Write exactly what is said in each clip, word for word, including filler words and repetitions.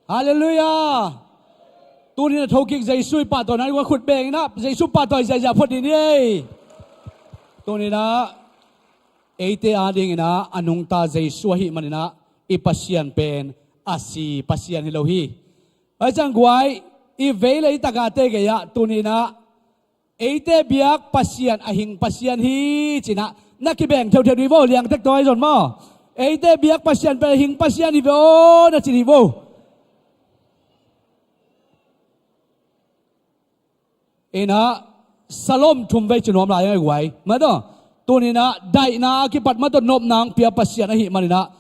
Halleluiah. Tuni-in a thokik Jesu i pahtawina i khut beng inah Jesu pahtawi ziahziah phot dih ni ei. Tuni-inah eite adinginah a nungta Jesu ahih maninah i Pasian pen a si Pasian hi lo hi. Ahi ciang guai, i vei le i tagate gei-ah tuni-inah eite biak Pasian a hing Pasian hi cinah na kibeng theutheu dih vo, liangtek tawi zon maw? Eite biak Pasian pen a hing Pasian hi ve aw na ci dih vo. Inah salom thum vei ci nuam lai ang ei guai. Mataw, tuninah daihna a kipat mataw nopna ang pia Pasian ahih maninah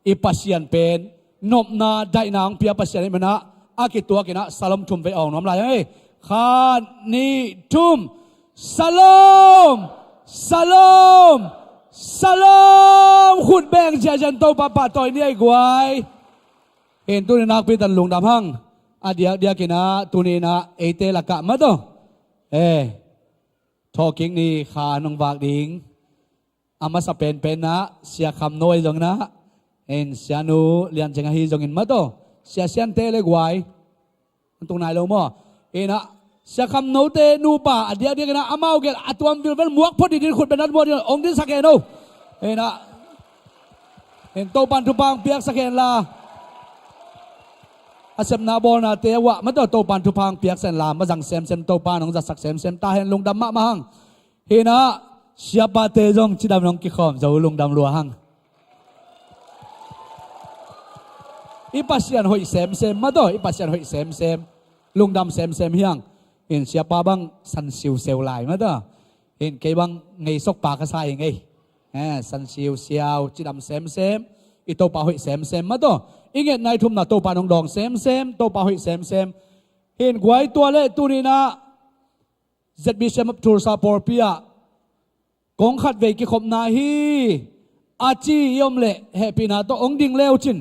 i Pasian pen nopna daihna ang pia Pasian ahih maninah a kituakinah salom thum vei awng nuam lai ang ei. Khat, nih, thum. Salom! Salom! Salom! Khut beng ziahziah in Topa pahtawi ni ei guai. Hin tuni nakpi tan lungdam hang. A diakdiakinah tuninah eite lakah mataw, eh, thawhkik ni kha nong vak ding. A masa penpenah Sia Kham No ahi zonginah, hin Sia Nu Lian Ceng ahi zongin mataw, Sia Siante le guai. An tung nai lo maw? Hinah Sia Kham Note nupa a diakdiakinah amau gel a tuam vilvel muak phot dih din khut beng na muak dih ong dinsak hen o. Hinah hin Topan thupha ang piaksak henla, a sepna bawlnate a uah mataw Topan thupha ang piaksak henla, mazang semsem Topan ong zatsak semsem ta hen. Lungdam mahmah hang. Hinah siapate zong cidam nong kikhawm zo, lungdam lua hang. I Pasian hoih semsem mataw, i Pasian hoih semsem. Lungdam semsem hi hang. Hin siapa bang san siuseu lai mataw. Hin kei bang ngeisok pa ka sa hi ngei. Eh, san siusiau, cidam semsem. I Topa hoih semsem mataw. I ngetna i thumna Topa nong dawng semsem, Topa hoih semsem. Hin guai, tua le tuninah Z B C M of Tulsa pawlpi ah kong khatvei kikhopna hi a ci i om leh hehpihna tawh ong ding leu cin,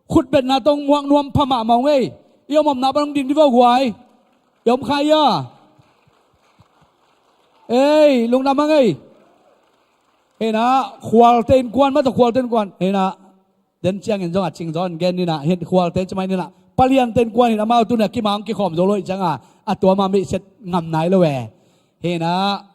khutbetna tawh ong muak nuam pha mahmah ung ei. I om omna pan ong ding dih vo guai. I om kha ia? Ei, lungdam hang ei. Hinah khualte innkuan mataw, khualte innkuan hinah den ciangin zong a cing zaw in gen ninah, hin khualte ci mai ninah, paliante innkuan hin amau tuni a kimang kikhawm zo lo ih cianga a tuama meihset ngam nai lo e. Hinah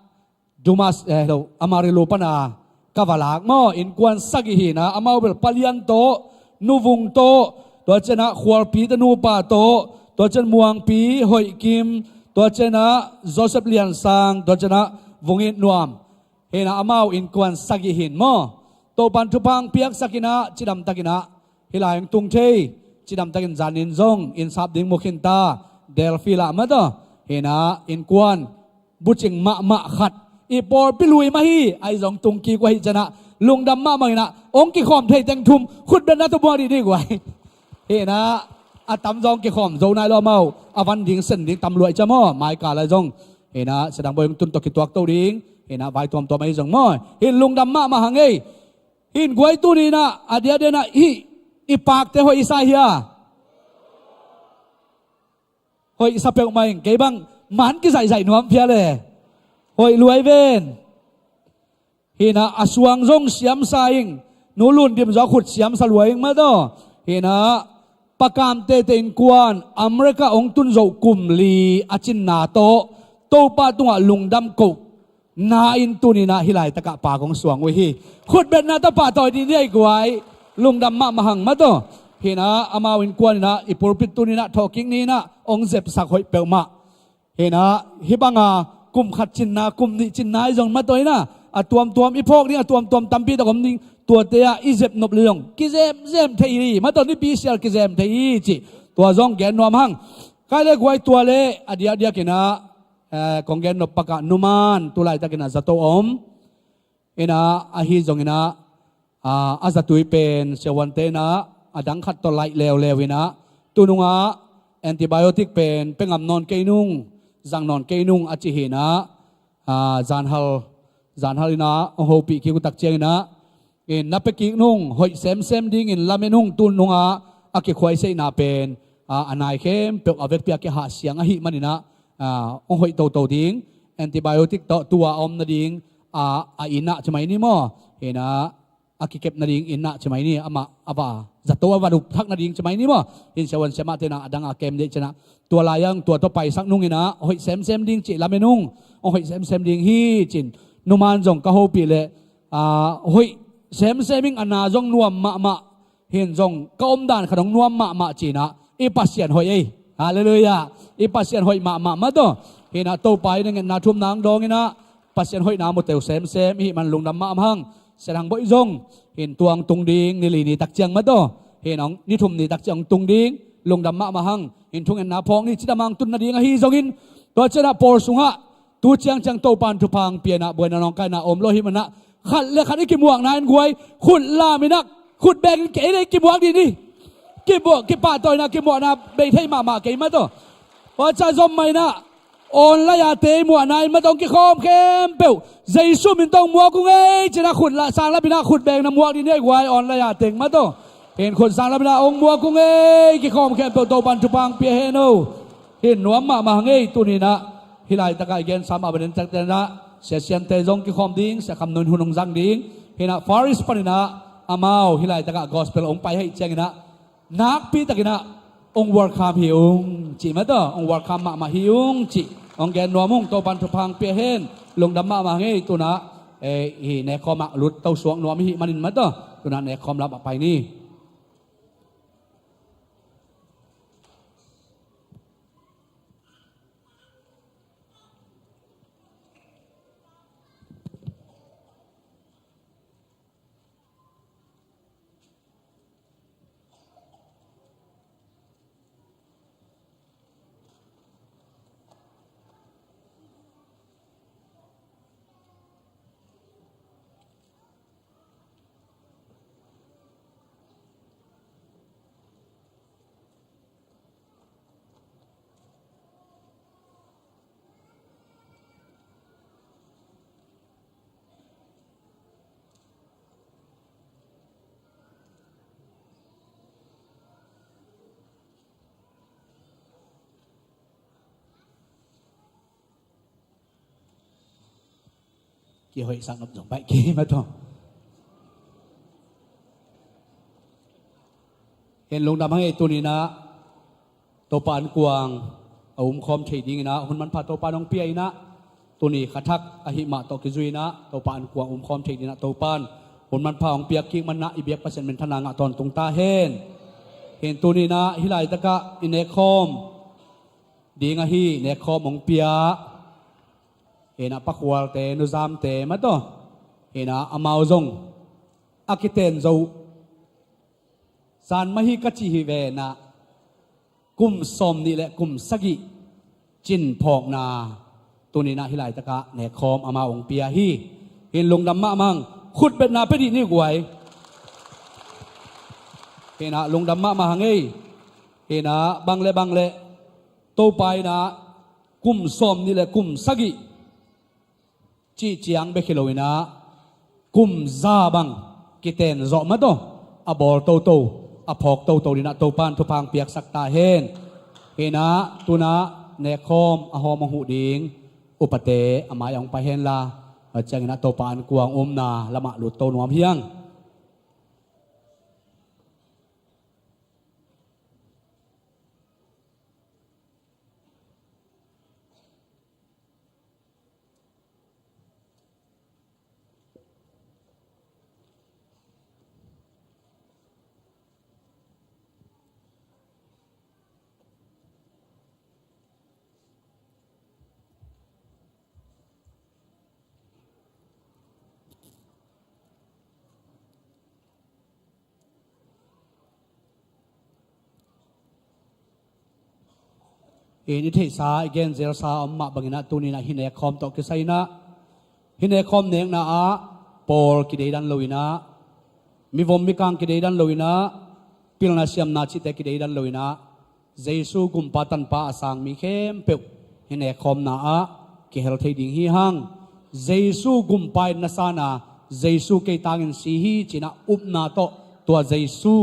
Dumas, eh, lo, Amarillo pana ka va lak maw, innkuan sagih hinah amau bel palian tawh, nuvung tawh, tua cianah khualpi tawh nupa tawh, tua cian muangpi Hoih Kim, tua cianah Joseph Lian Sang, tua cianah Vung It Nuam. Hinah amau innkuan sagih hin maw, Topan thupha ang piaksak inah cidamtakinah hih lai ang tung thei. Cidamtakin zanin zong inn sap ding mu khin ta, Delphi lah mataw. Hinah innkuan bucing mahmah khat, i pawlpi lui mah hi, ahi zong tung kik uh ahih cianah lungdam mahmah inah ong kikhawm thei teng thum khutbetna tawh buang dih dih guai. Hinah a tamzaw ong kikhawm zo nai lo amau, a van ding sen ding tam luai cia maw, maika lai zong. Hinah Sia Dang Bawi ong tun tawh kituak to ding. Hinah vai tuamtuam ahi zong maw, hin lungdam mahmah hang ei. Hin guai, tuninah a diakdiakinah hih i pakte hoih i sa hia? Hoih sa peuhmah ing. Kei bang man kizaihzaih nuam phial e. Hoih luai ven. Hinah a suang zong siamsa ing. Nu Lun Dim zaw khut siamsa luai ing mataw. Hinah Pa Kam Tete innkuan America ong tun zo kum li a cinna tawh Topa tungah lungdam koh na in tuninah hih laitakah pa kong suang uh hi. Khutbetna tawh pahtawi dih ni ei guai. Lungdam mahmah hang mataw. Hinah amau innkuan inah i pulpit tuninah thawhkik ni inah ong zepsak hoih peuhmah. Hinah hih banga kum khat cinna, kum nih cinna ahi zong mataw inah a tuamtuam i phawk ding, a tuamtuam tampi tak om ding. Tuate ah i zep nop le zong kizemzem thei hi mataw, nipi sial kizem thei hi cih tua zong gen nuam hang. Kai le guai, tua le a diakdiakinah, eh, kong gen nop pakah numan tulaitakinah zato a om. Inah ahi zonginah, ah, a zatui pen siavuante inah a dang khat tawh laih leuleu inah tunungah antibiotic pen pia ngam nawn kei nung, zang nawn kei nung a ci hinah, ah, zanhal, zanhal inah hong hopih kik uh tak cianginah, in na pia kik nung hoih semsem dingin lamen hung, tunungah a kikhuaiseihna pen, ah, a nai khempeuh a vekpi a kihah siang ahih maninah, ah, hong hoih toto ding. Antibiotic tawh tua a om nading, ah, a innah ci mai ni maw? Hinah a kikep nading innah ci mai ni, amah a va zato a va dup thak nading ci mai ni maw. Hin siavuan siamah tenah a dang a kem dih cinah tua lai-ang tua tawh paisak nunginah hoih semsem ding cih lamen ung. Hong hoih semsem ding hi cin numan zong ka hopih leh, ah, hoih semsem ing, a na zong nuam mahmah. Hin zong ka omdan khat hong nuam mahmah cinah i Pasian hoih ei. Halleluiah. I Pasian hoih mahmah mataw. Hinah Topa in a ngetna thumna ang dawnginah Pasian hoihna muteu semsem ihih man lungdam mahmah hang. Sian hang boih zong hin tuang tung ding, ni li ni tak ciang mataw. Hin hong ni thum ni tak ciang hong tung ding, lungdam mahmah hang. Hin thungetna phawk ni cidam hang tun nading ahi zongin tua cianah pawl sungah tu ciangciang Topan thupha hong pianah buaina nawngkaina om lo hi manah khat le khat i kimuakna in guai khut laminah khut bengin kei le i kimuak dih ni. Kimuak, kipahtawina kimuakna bei thei mahmah kei mataw. Tua ciah zom mainah online a te i muakna in mataw hong kikhawm khempeuh Jesu min tawh hong muak ung ei cinah khut la, sang laminah khut bengna muak dih ni ei guai online a teng mataw. Hin khut sang laminah hong muak ung ei, kikhawm khempeuh Topan thupha hong pia hen o. Hin nuam mahmah hang ei. Tuninah hih laitakah i gensa mah banin taktenah siasiante zong kikhawm ding, Sia Kham Nun hun hong zang ding. Hinah Faris paninah amau hih laitakah gospel hong pai haih cianginah nakpitakinah hong welcome hi ung cih mataw, hong welcome mahmah hi ung cih hong gen nuam ung. Topan thupha hong pia hen. Lungdam mahmah hang ei. Tunah, eh, hih nekkhawmah lut to suak nuam ihih manin mataw tunah nekkhawm lamah pai ni. Kihoihsak nop zong baih kei mataw. Hin lungdam hang ei. Tuninah Topa ankuang a umkhawm thei dinginah hun manpha Topa nong pia inah tuni khathak ahih mah tawh kizui inah Topa ankuang umkhawm thei dinginah Topan hun manpha hong piak kik manah i biak Pasian minthanna ngah tawntung ta hen. Hin tuninah hih laitakah i nekkhawm ding ahi nekkhawm hong pia hinah pakhualte, nuzamte mataw. Hinah amau zong a kiten zo zan mah hi ka cih hi venah kum sawm nih le kum sagih cin phawkna tuninah hih laitakah nekkhawm amau hong pia hi. Hin lungdam mahmah hang. Khutbetna pia dih ni guai. Hinah lungdam mahmah hang ei. Hinah bang le bang le Topa inah kum sawm nih le kum sagih cih ciang bek hi loinah kum za bang kiten zawh mataw a bawl toto, a phawk toto dinah Topan thupha hong piaksak ta hen. Hinah tunah nekkhawm a hawm a huh ding upate a mai a hong pai henla, a cianginah Topa ankuang umna lamah lut to nuam hi hang. I, i theihsa, i genzelsa a om mah banginah tuninah hih nekkhawm tawh kisai inah hih nekkhawm nekna ah pawl kideidan loinah, mivom mikang kideidan loinah, pilna siamna cihte kideidan loinah Jesu gumpa tanpa a sang mi khempeuh hih nekkhawmna ah kihel thei ding hi hang. Jesu gumpa in na sana, Jesu kei tangin si hi cinah upna tawh tua Jesu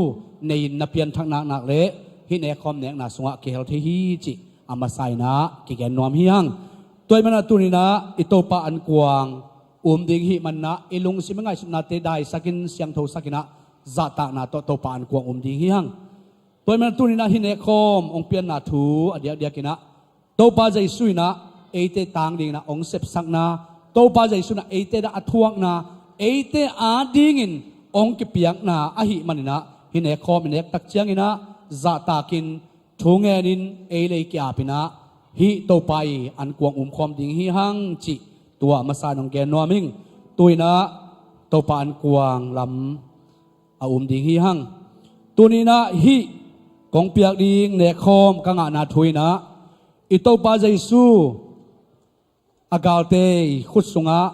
nei-in na pianthak naknak le hih nekkhawm nekna sungah kihel thei hi cih a masa inah kigen nuam hi hang. Tua ahih manah tuninah i Topa ankuang um ding ihih manah i lungsim i ngaihsutnate daisakin siangthosakinah zahtakna tawh Topa ankuang um ding hi hang. Tua ahih manin tuni-in ah hih nekkhawm hong pianna thu a diakdiak in ah Topa Jesu in ah eite tang dingin ah hong sepsakna, Topa Jesu in ah eite adingin a thuakna, eite adingin hong kipiakna ahih manin ah hih nekkhawm i nek tak ciangin ah zahtakin thu ngenin ei le ei ki-apin ah hih Topa i ankuang umkhawm ding hi hang cih tua masa in hong gen nuam ing. Tu-in ah Topa ankuang lam a um ding hi hang. Tuni-in ah hih kong piak ding nekkhawm ka ngahna thu in ah i Topa Jesu a galte i khut sungah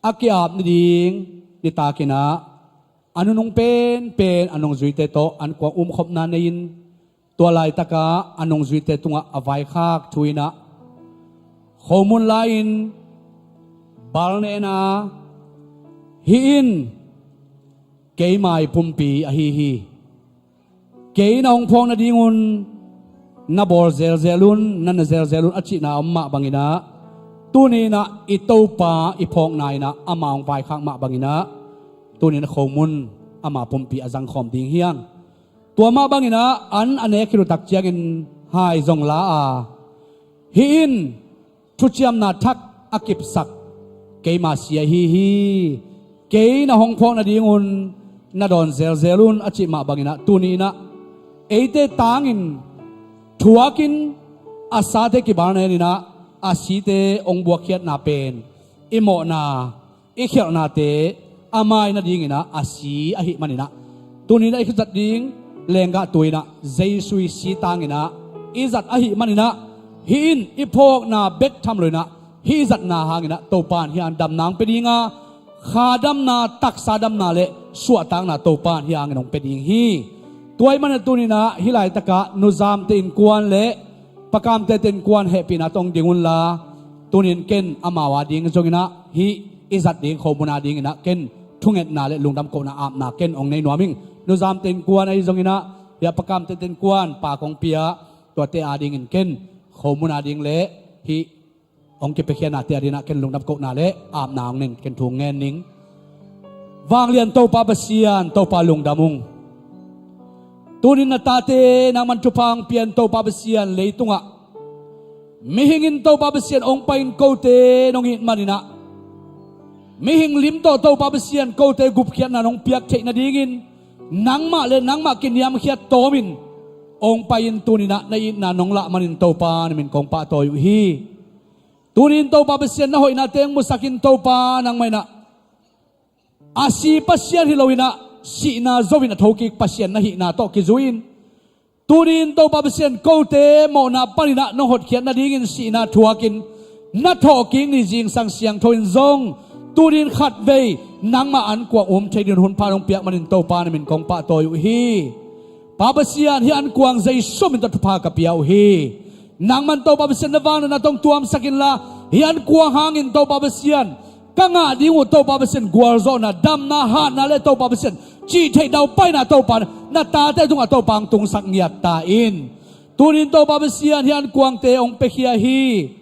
a ki-ap nading nitakin ah a nunung penpen a nungzuite tawh ankuang umkhopna nei-in, tua laitakah a nungzuite tungah a vaikhak thu in ah khomun la-in bal nen a, "Hih in keima i pumpi ahi hi. Kei na hong phawk nadingun na bawl zelzel un, na ne zelzel un," a cihna om mah bangin ah tuni-in ah i Topa i phawkna in ah ama hong vaikhak mah bangin ah tuni-in ah khomun ama pumpi a zangkhawm ding hi hang. Tua mah bangin ah an a nek khit uh tak ciangin hai zong la a, "Hih in thuciamna thak a kipsak keima si ahi hi. Kei na hong phawk nadingun na dawn zelzel un," a cih mah bangin ah tuni-in ah eite tangin thuakin a sate kibal nen in ah a site hong buakkhiatna pen i mawhna, i khialhnate a mai nadingin ah a si ahih manin ah tuni-in ah i zat ding lenggah tu-in ah Jesu i si tangin ah i zat ahih manin ah hih in i phawkna bek tham loin ah hih i zatna hangin ah Topa in hih hang damna hong pia ding a, kha damna, taksa damna le suahtakna Topa in hih hangin hong pia ding hi. Tua ahih manin ah tuni-in ah hih laitakah nuzamte innkuan le pakamte innkuan hehpihna tawh hong ding unla, tuni-in ken amau ading zongin ah hih i zat ding khomun adingin ah ken thungetna le lungdam kohna apna ken hong nei nuam ing. Nuzamte innkuan ahi zongin ah hih a pakamte innkuan pa kong pia, tuate adingin ken khomun ading le hih hong kipiakhia nate adingin ah ken lungdam kohna le apna hong nei-in ken thu hong ngen ning. Vanglian Topa Pasian, Topa lungdam ung. Tuni-in na tate nangman thupha hong pia-in Topa Pasian, leitungah mihing in Topa Pasian hong pai-in kote nong it manin ah mihing lim tawh Topa Pasian kote gupkhiatna nong piak theih nadingin nangmah le nangmah kiniamkhiat tawmin hong pai-in tuni-in ah na itna nong lah manin Topa na min kong pahtawi uh hi. Tuni-in Topa Pasian na hoihnate hong musakin Topa nangmah in ah a si Pasian hi loin ah sihna zo-in a thokik Pasian na hihna tawh kizui-in tuni-in Topa Pasian kote mawhna panin ah nong hotkhiat nadingin sihna thuakin na thawhkik ni zingsang siangtho in zong tuni-in khatvei nangmah ankuang um thei dingin hun pha nong piak manin Topa na min kong pahtawi uh hi. Pa Pasian, hih ankuang Jesu min tawh thupha ka pia uh hi. Nangman Topa Pasian na vangliatna tawh hong tuamsak inla, hih ankuang hangin Topa Pasian ka ngah ding uh Topa Pasian gualzawhna, damna, hatna le Topa Pasian cihtheih daupaina Topa na tate tungah Topa hong tungsak ngiat ta in. Tuni-in Topa Pasian hih ankuangte hong piakhia hi.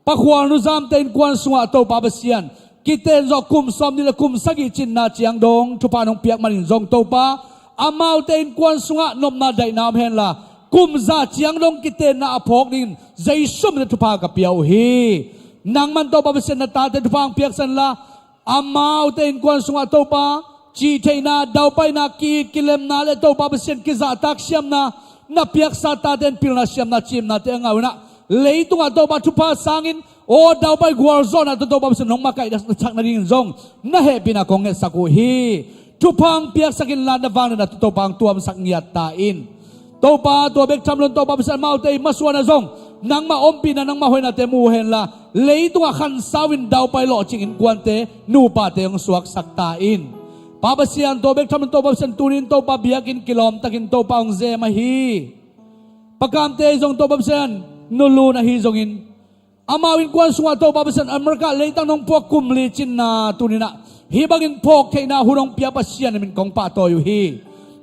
Pakhual nuzamte innkuan sungah Topa Pasian kitenzawh kum sawmnih le kum sagih cinna ciang dong thupha nong piak manin zong Topa, amaute innkuan sungah nopna daihna om henla, kum za ciang dong kitenna a phawk dingin Jesu min tawh thupha ka pia uh hi. Nangman Topa Pasian na tate thupha hong piaksak inla, amaute innkuan sungah Topa, cihtheihna, daupaina, ki-it kilemna le Topa Pasian kizahtak siamna, na piaksa tate in pilna siamna cimnate a ngah uh in ah, leitungah Topa thupha sangin, aw daupai gualzawhna tawh Topa Pasian nong makaih na sak nadingin zong na hehpihna kong ngetsak uh hi. Thupha hong piaksak inla, na vangliatna tawh Topa hong tuamsak ngiat ta in. Topa, tua bek tham loin Topa Pasian, amaute i masuanah zong nangmah ompihna, nangmah hoihnate mu uh henla, leitungah khansau-in daupai lawhcing innkuante, nupate hong suaksak ta in. Pa Pasian, tua bek tham loin Topa Pasian, tuni-in Topa biakinn kilawmtakin Topa hong zem ahi pakamte zong Topa Pasian, nulun ahi zongin, amau innkuan sungah Topa Pasian, America leitang nong puak kum li cinna tuni-in ah hih bangin phawk theihna hun hong pia Pasian na min kong pahtawi uh hi.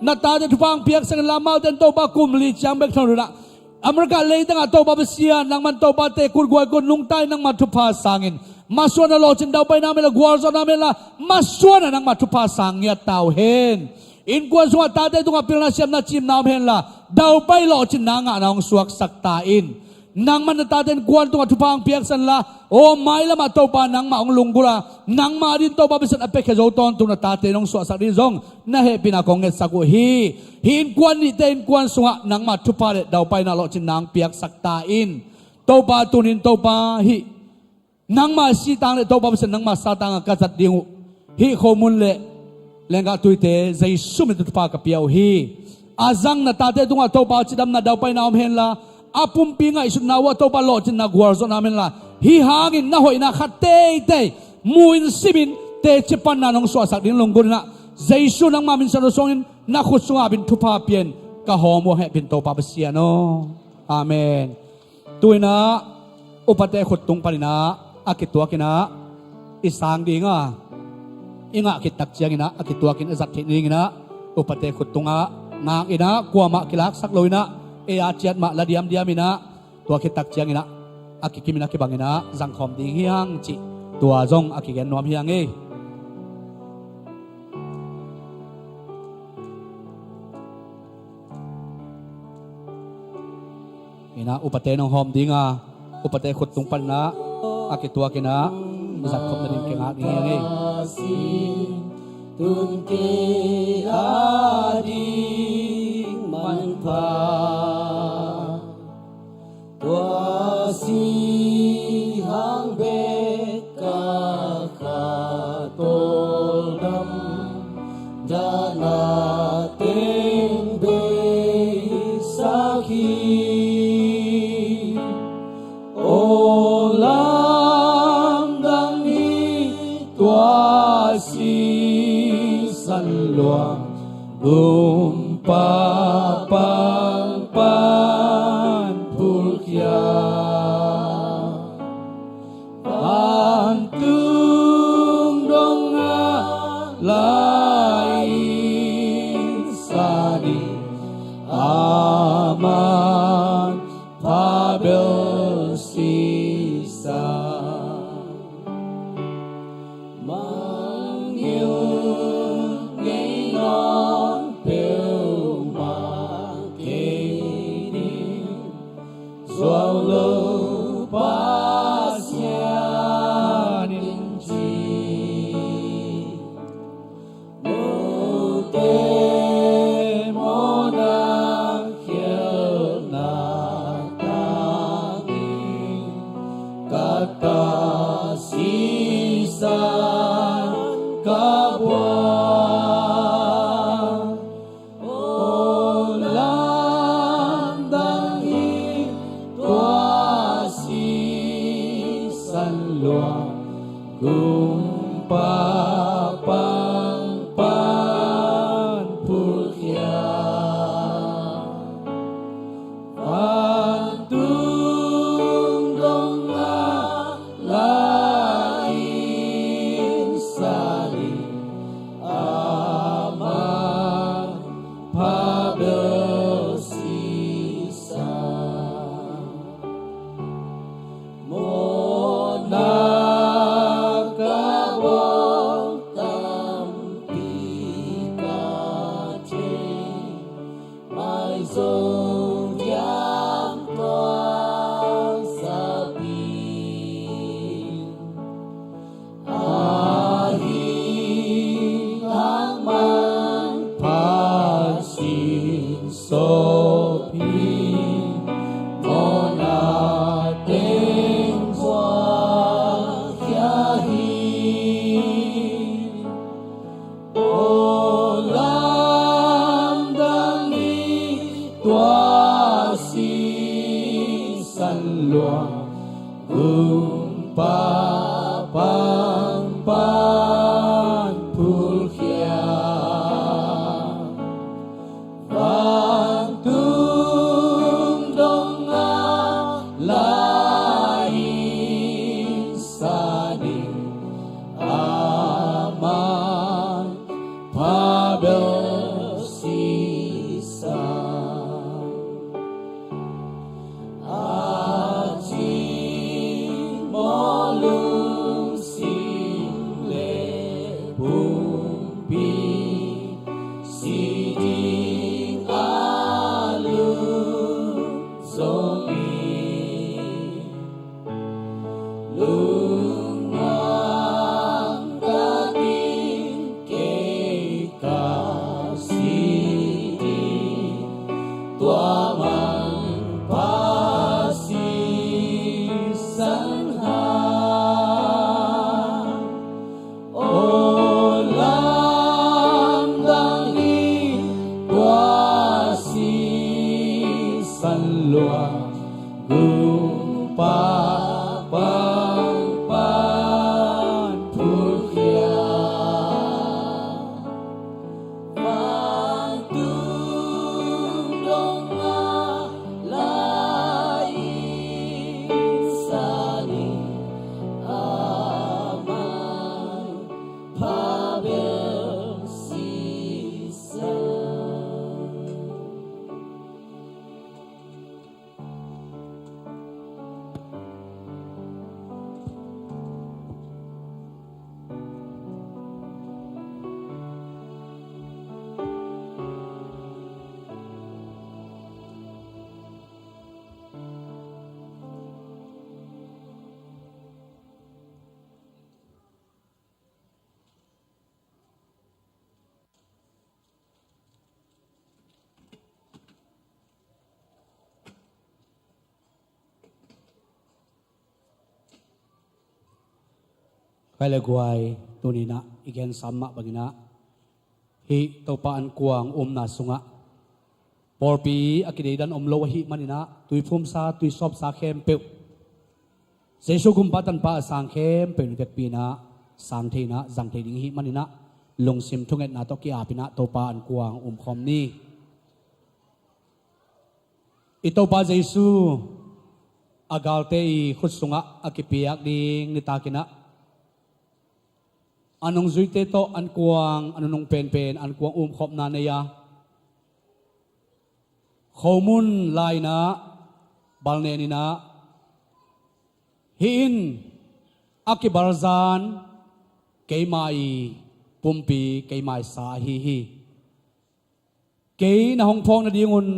Na tate thupha hong piaksak inla, amaute in Topa kum li ciang bek tham loin ah America leitangah Topa Pasian, nangman Topa tekun guaikun nungta-in nangma thupha sangin Masuan a lawhcinna daupaina om henla, gualzawhna om henla, masuan a nangmah thupha sang ngiat ta uh hen. Innkuan sungah tate tungah pilna siamna cimna om henla, daupai lawhcinna ngahna hong suaksak ta in. Nangmah na tate innkuan tungah thupha hong piaksan la, aw mailamah Topa nangmah hong lunggulh a, nangmah ading Topa besan a piakhia zo tawntung na tate in hong suahsak ding zong na hehpihna kong ngetsak uh hi. Hih innkuan nihte innkuan sungah nangmah thupha le daupaina lawhcinna hong piaksak ta in. Topa tunin Topa hih nangmah sitang le Topa besan nangmah satang a ka zat ding uh hih khomun le lenggah tuite Jesu min thupha ka pia uh hi. A zang na tate tungah Topa cidamna daupaina om henla, a pumpi ngaihsutna uh a Topa lawhcinna gualzawhna om henla, hih hangin na hoihna khat teitei mu in sim in teci panna nong suahsak ding lunggulh inah Jesu nangmah min siangtho suangin na khut sungah bin thupha pian ka hawm uh a hehpin Topa Pasian aw. Amen. Tu inah upate khut tung paninah a kituak inah i sang dinga i ngah khit tak cianginah a kituakin a zat theih dinginah upate khut tungah ngak inah kuamah kilaksak lo inah ei a ciat mah la diamdiam inah tua khit tak cianginah a kikim inah kibang inah zangkhawm ding hiang cih tua zong a kigen nuam hiang ei. Inah upate nong hawm dinga upate khut tung paninah a kituak inah zat khop nading kingak ding hiang ei. Tun kei a ding manpha tua si hang bek ka kha tawldam dahna teng beisak hi. Aw lamdang hi tua sisan luang gumpa pang pan phulkhia. Vantung dong a lai sa ding a man pha bel sisa. Mangngilh ngei nawn peuhmah kei ding zuau lo Pasian in ci. Note mawhna khialhna tangin ka ta sisan ka buang. Aw lamdang hi tua sisan luang gumpa pang pan phulkhia. Vantung dong a lai in sa ding a man pha bel sisa. Mawhna ka bawl tampi ka thei, mai zo diam tua zapi. Ahi hang man pha sin sawp hi, mawhna teng zuak khia hi. Aw lamdang hi tua sisan luang gumpa pang pan phulkhia. Vantung dong a lai in sa ding a man pha bel sisa. A ci maw Tua manpha sisan hang, aw lamdang in tua sisan luang, gumpa pangpan phulkhia. Vantung dong a lai in sani, a mai pha bel sisan. Khai le guai, tuni-in ah i gen sam mah bangin ah, hih Topa an kuang umna sungah pawlpi a kideidan om lo ahih manin ah, tuiphumsa, tuisawpsa khempeuh Jesu gumpa tanpa a sang khempeuh in vekpi-in ah sang thei-in ah, zang thei ding ahih manin ah, lungsim thungetna tawh ki-apin ah Topa an kuang umkhawm ni. I Topa Jesu a galte i khut sungah a kipiak ding nitakin ah, a nungzuite tawh an kuang, a nunung penpen an kuang umkhopna nei a, khomun lai-in ah, balnen in ah, hih in a kibalzan keima i pumpi, keima i sa ahi hi. Kei na hong phawk nadingun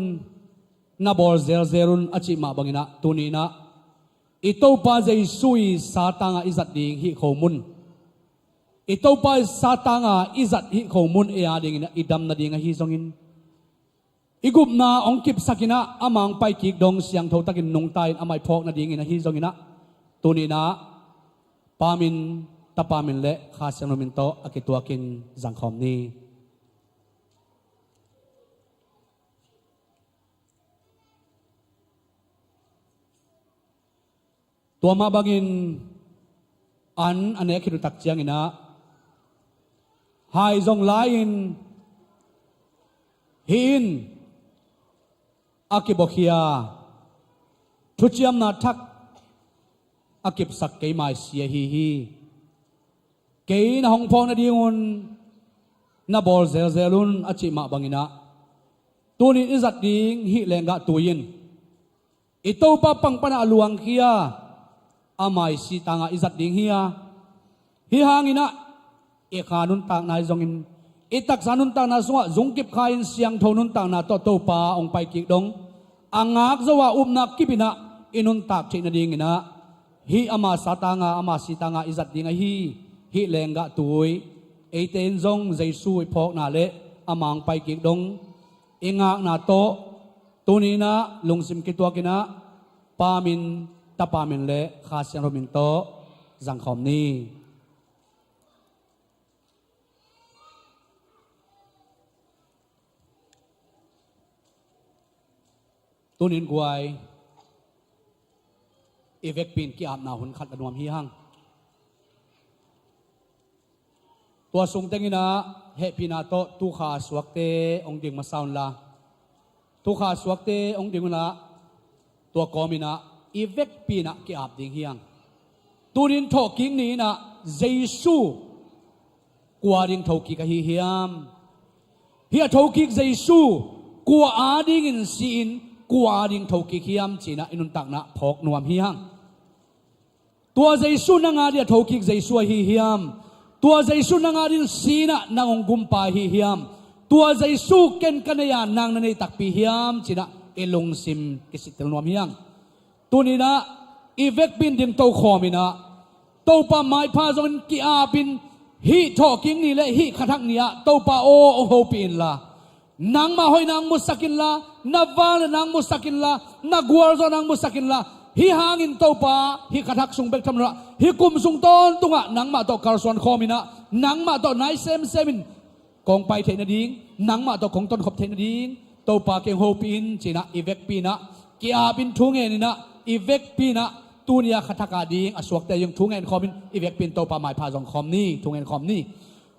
na bawl zelzel un, a cih mah bangin ah, tuni-in ah i Topa Jesu i sa tangah i zat ding hih khomun, i Topa i sa tangah i zat hih khomun ei a dingin ah, i dam nading ahi zongin, i gupna hong kipsakin ah, amah hong paikik dong siangtho takin nungta-in amah i phawk nadingin ahi zongin ah, tuni-in ah Pa min, Tapa min le Kha Siangtho min tawh a kituakin zangkhawm ni. Tua mah bangin an a nek khit uh tak ciangin ah, hai zong lai-in, hih in a kibuakhia, thuciamna thak a kipsak keima i si ahi hi. Kei na hong phawk nadingun na bawl zelzel un, a cih mah bangin ah, tuni-in i zat ding hih lenggah tui in i Topa pang panah a luangkhia, ama i si tangah i zat ding hi a, hih hangin ah i kha nuntakna hi zongin, i taksa nuntakna sungah zungkip kha-in siangtho nuntakna tawh Topa hong paikik dong, a ngak zo a upna kipin ah i nuntak theih nadingin ah, hih ama sa tangah, ama si tangah i zat ding ahi hih lenggah tui, eite in zong Jesu i phawkna le amah hong paikik dong i ngakna tawh, tuni-in ah lungsim kituakin ah Pa min, Tapa min le Kha Siangtho min tawh zangkhawm ni. Tuni-in guai, i vekpi-in ki-apna hun khat la nuam hi hang. Tua sung tengin ah hehpihna tawh tukha a suakte hong ding masa unla, tukha a suakte hong ding unla, tua kawmin ah i vekpi-in ah ki-ap ding hi hang. Tuni-in thawhkik ni-in ah Jesu kua ding thokik ahi hiam? Hih a thokik Jesu kua adingin si-in, kua ading thokik hiam ci-in ah i nuntakna phawk nuam hi hang. Tua Jesu nang ading a thokik Jesu ahi hiam? Tua Jesu nang ading si-in ah nang hong gumpa ahi hiam? Tua Jesu ken ka nei a, nang na nei takpi hiam ci-in ah i lungsim kisittel nuam hi hang. Tuni-in ah i vekpi-in dingto khawmin ah, Topa maipha zongin ki-apin, hih thawhkik ni le hih khathak ni-ah Topa aw hong hopih inla, Nangmah hoihna hong musak inla, na vangliatna hong musak inla, na gualzawhna hong musak inla, hih hangin Topa, hih kha thak sung bek tham loin, hih kum sung tawntungah nangmah tawh kalsuan khawm inah, nangmah tawh nai semsem in kong pai theih nading, nangmah tawh kong tonkhop theih nading Topa kiang hopih in ci-inah i vekpi inah, ki-ap in thu ngen inah, i vekpi inah, tuni-a kha thak ading a suakte zong thu ngen khawm in, i vekpi in Topa maipha zong khawm ni, thu ngen khawm ni.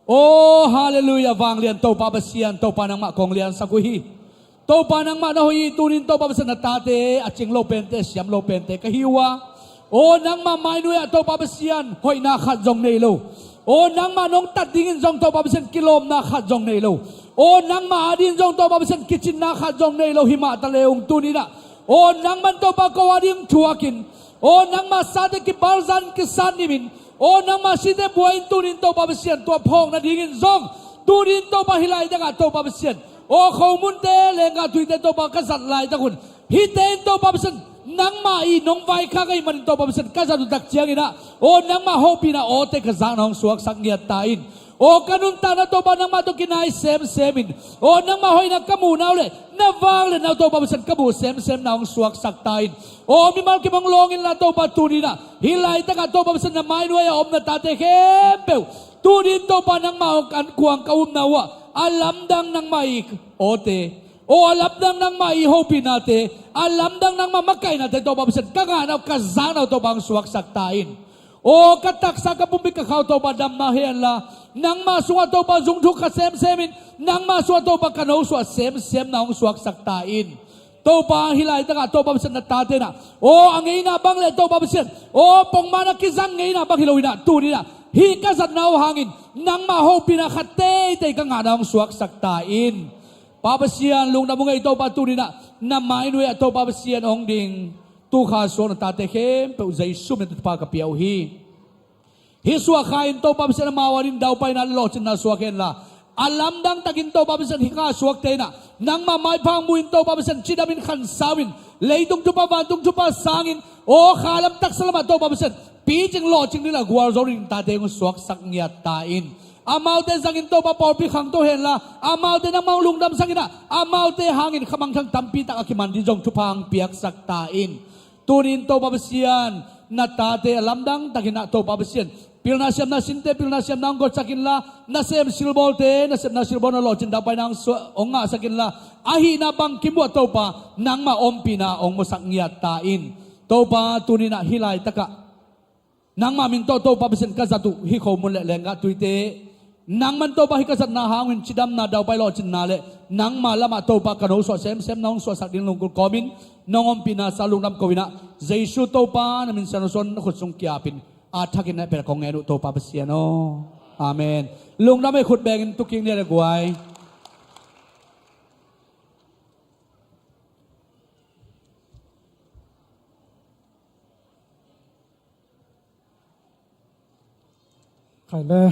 Aw, halleluiah, vanglian Topa Pasian, Topa nangmah kong liansak uh hi. Topa nangmah na hoih hi, tunin Topa Pasian na tate, a cing lo pente, siam lo pente ka hi uh a. Aw, nangmah mainuai-ah Topa Pasian, hoihna khat zong nei lo. Aw, nangmah nong tat dingin zong Topa Pasian kilawmna khat zong nei lo. Aw, nangmah adingin zong Topa Pasian kicinna khat zong nei lo, hi mah ta le ung tuninah. Aw, nangman Topa ko ading thuakin. Aw, nangmah sate kibalzan kisat nimin. Aw, nangmah site buai in tunin Topa Pasian tua phawk nadingin zong. Tunin Topa hih laitakah Topa Pasian. Aw, khomunte lenggah tuite Topa ka zat laitak un. Hihte in Topa Pasian. Nangmah i nong vaikhak ahih manin Topa Pasian ka zat uh tak cianginah. Aw, nangmah hopihna awte ka zakna hong suaksak ngiat ta in. Aw, ka nuntakna Topa nangmah tawh kinai semsem in. Aw, nangmah hoihna ka muhna uh le na vangliatna uh Topa Pasian ka muh semsemna hong suaksak ta in. Aw, mimal kim hong lawng inla Topa tuninah, hih laitakah Topa Pasian na mainuai-ah om na tate khempeuh, tunin Topa nangmah hong kan kuang ka upna uhah a lamdang nangmah i awte. Aw, a lamdang nangmah i hopihnate, a lamdang nangmah makaihnate Topa Pasian ka ngahna uh ka zakna uh Topa hong suaksak ta in. Aw, ka taksa ka pumpi ka khau Topa damna henla, nangmah sungah Topa zungthuk kha semsem in, nangmah sungah Topa ka nosuah semsemna hong suaksak ta in. Topa hih laitakah Topa Pasian na tate inah. Aw, a ngeina bang le Topa Pasian. Aw, pongmana kizang ngeina bang hi lo inah, tuninah. Hih ka zatna uh hangin, nangmah hopihna khat teitei ka ngahna hong suaksak ta in. Pa Pasian, lungdam uh ngei Topa tuninah, na mainuai-ah Topa Pasian hong ding. Tu kha suak na tate khempeuh Jesu min tawh thupha ka pia uh hi. Hih suak kha in Topa Pasian amau ading daupaina le lawhcinna suak henla. A lamdang takin Topa Pasian hih kha suakte inah. Nangmah maipha hong mu in Topa Pasian cidamin khansau in. Leitung thupha vantung thupha sangin. Aw kha lam taksa lamah Topa Pasian. Picing lawhcing dingin a gualzo ding tate hong suaksak ngiat ta in. Amaute zangin Topa pawlpi khangto henla, amaute nangmah hong lungdamsak inah, amaute hangin khamangthang tampi tak a kiman ding zong thupha hong piaksak ta in. Tunin Topa Pasian, na tate a lamdang takinah Topa Pasian. Pilna siamna sinte, pilna siamna hong gotsak inla, nasem silbawlte, nasepna silbawlna lawhcin daupaina hong sua-, hong ngahsak inla, ahihna bangkim uh ah Topa, nangmah ompihna hong musak ngiat ta in. Topa tuninah hih laitakah. Nangmah min tawh Topa Pasian ka zat uh hih khomun le lenggah tuite. Nangman Topa hih ka zatna hang uh in cidamna daupai lawhcinna le nangmah lamah Topa ka nosuah semsemna hong suahsak ding lungkul kawmin nong ompihna sa lungdam ko inah Jesu Topa na min sian hong suan na khut sung kiapin a thakin na pel kong ngen uh Topa Pasian aw. Amen. Lungdam ei khut bengin tukik nia le guai. Khai le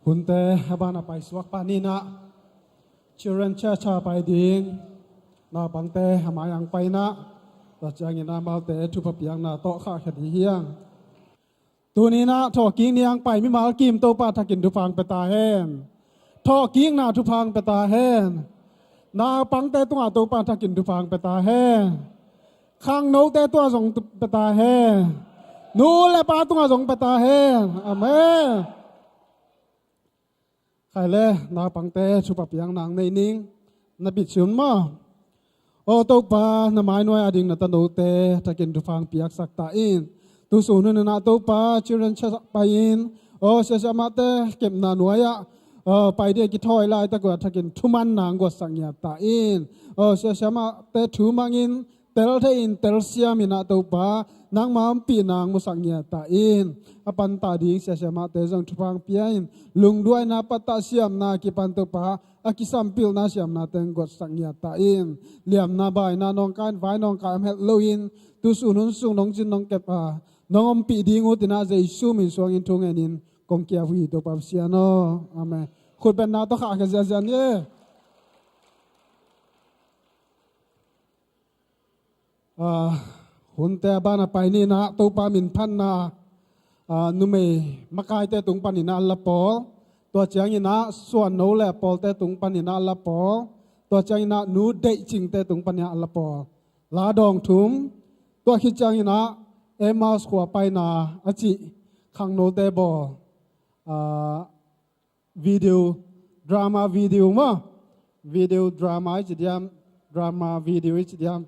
hunte a ban a paisuak paninah Children Church a pai ding naupangte a mai-ang painah tua ciangin amaute thupha piakna tawh khahkhia ding hiang. Tuninah thawhkik ni-ang pai mimal kim Topa thakin thupha hong pia ta hen. Thawhkikna thupha hong pia ta hen. Naupangte tungah Topa thakin thupha hong pia ta hen. Khangnote tungah zong pia ta hen. Nu le pa tungah zong pia ta hen. Amen. Khai le naupangte thupha piakna hong nei ning. Na bit sun maw? Aw Topa, na mainuai ading na tanote thakin thupha hong piaksak ta in. Tusun hun inah Topa Children Church pai-in, aw siasia mahte kepna nuai-ah, aw pai ding a kithawi laitak uh ah thakin thumanna hong guatsak ngiat ta in. Aw siasia mahte thu mangin tel thei-in tel siam inah Topa nangmah ompihna hong musak ngiat ta in. A pantah ding siasia mahte zong thupha hong pia in. Lungduaina pattah siamna kipan Topa a kisampilna siamnate hong guatsak ngiat ta in. Liamna baina nawngkai in vai nawngkai om het loin tusun hun sung nong cin nong kep a nong ompih ding uh tinah Jesu min suangin thu ngenin kong kiap uh hi Topa Pasian aw. Amen. Khutbetna tawh khahkhia ziahziah ni. Ah, hunte a ban a pai ninah Topa min phatna, ah, numei makaite tung paninah an la pawl. Tua ciangin ah suan no le pawlte tung panin ah la pawl. Tua ciangin ah nu deih cingte tung panin ah la pawl. La dawng thum. Tua khit ciangin ah Emmaus khua paina a cih khangnote bawl, ah, video, drama video maw? Video drama i ci diam, drama video i ci diam.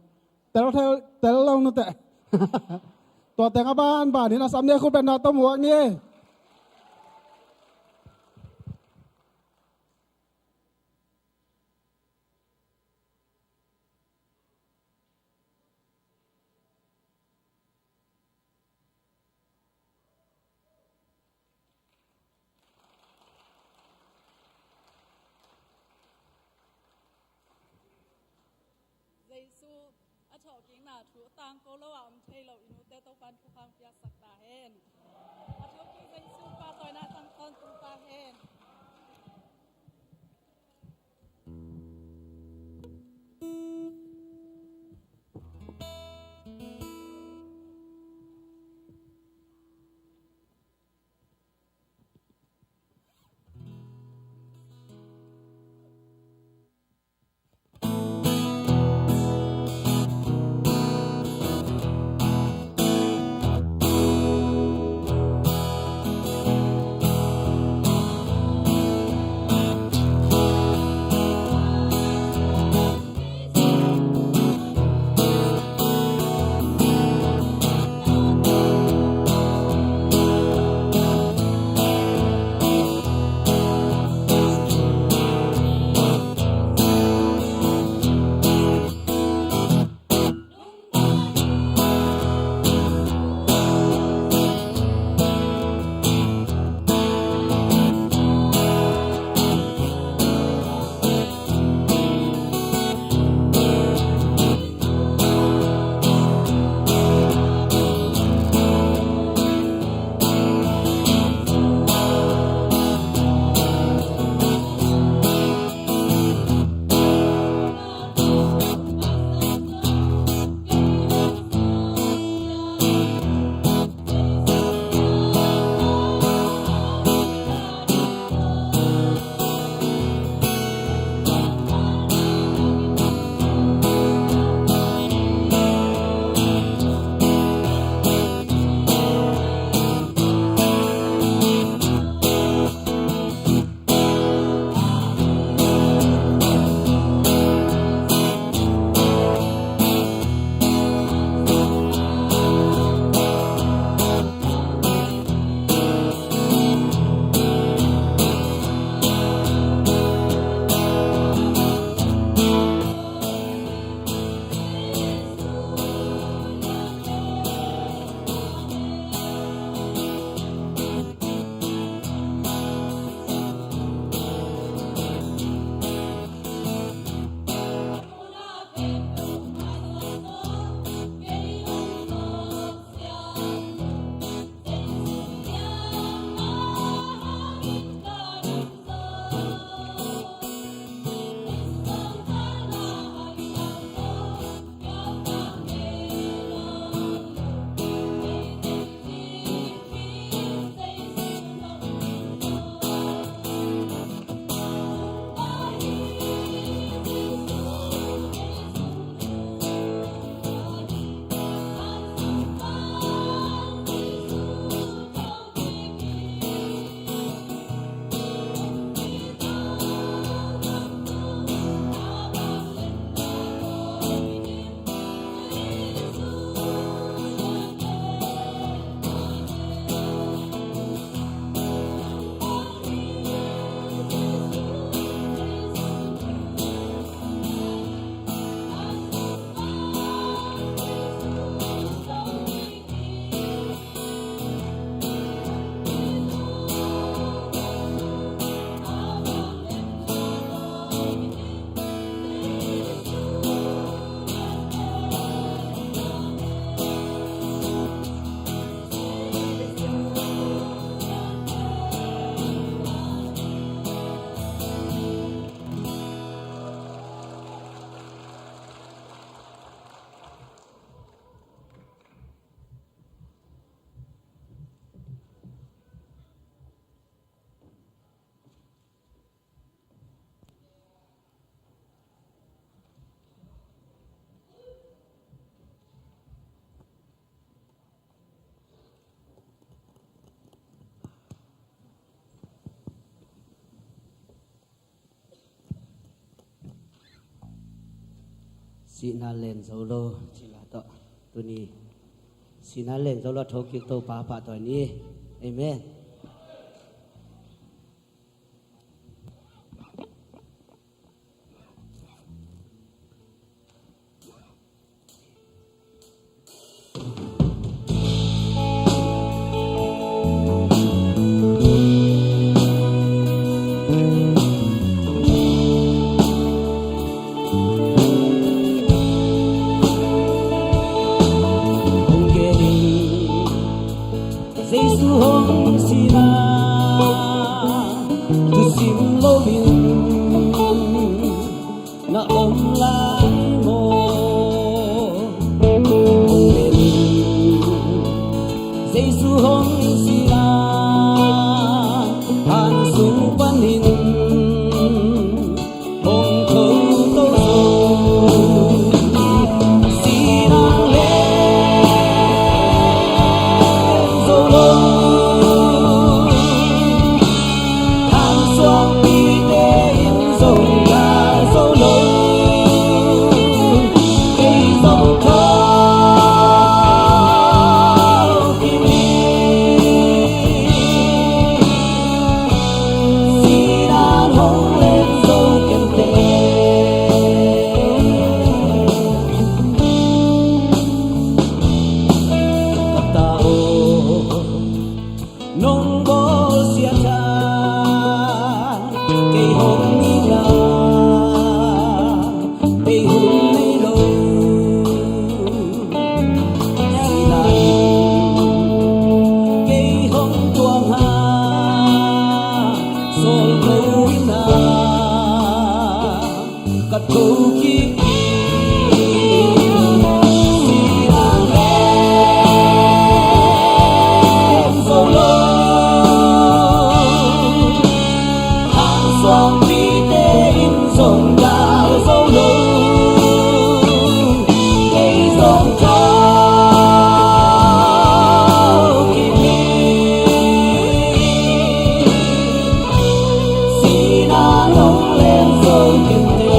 Tel, tel, tel lo nuteh. Tua teng a banbanin a sam ni, khut beng na tawh muak ni. Jesu a thawhkikna thu tangko lo a om thei lo i nute Topa'n thukhang piaksak ta hen. A thawhkik Jesu pa tawina tangkon tung ta hen. Sihna len zo lo cih la tawh tuni sihna len zo lo a thokik Topa pahtawi ni. Amen. Jesu hong sihna thusim loin na om lai maw? Hong len Jesu hong sihna han sung panin hong tho to zo. Sihna len zo lo, han suangpite in zong gal zo lo. Kei zong tho kei ni. Sihna hong len zo kei te. Ka ta aw, nong bawlsiat a kei hong nina, kei hong nei lo. Sihna in kei hong tuang a, sawl lo ina ka tho kik. Sihna len zo lo, han suangpite in zong gal zo lo. Kei zong tho kei ni. Sihna hong len zo kei te.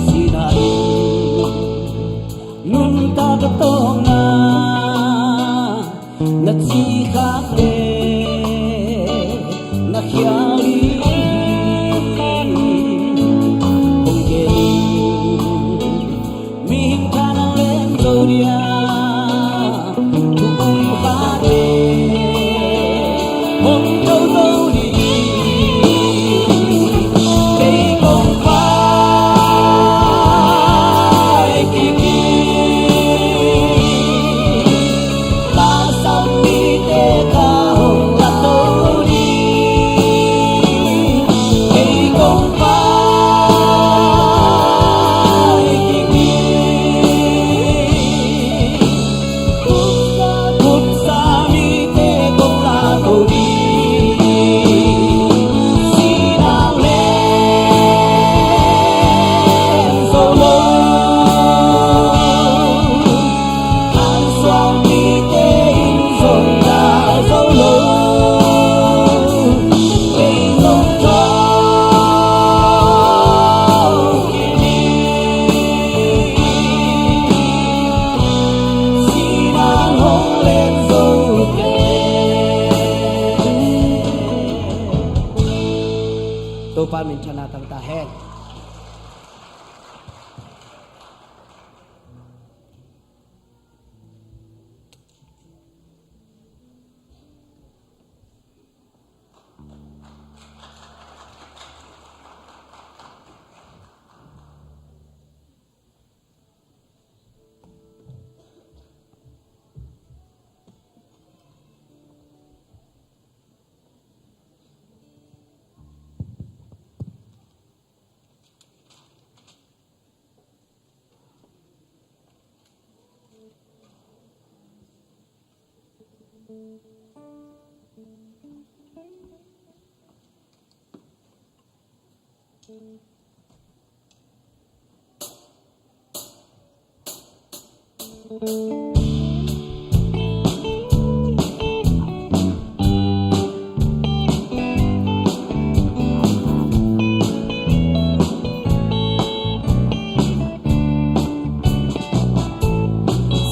Sihna in nuntak a tawng a na ci khak le na khial ding hong gen. Mihing thanan lem zo dia, thu um kha te hong tho zo ding. Kei kong pai kik ding. Lungsim mite ka hong lat to ding. Kei kong pai kik ding.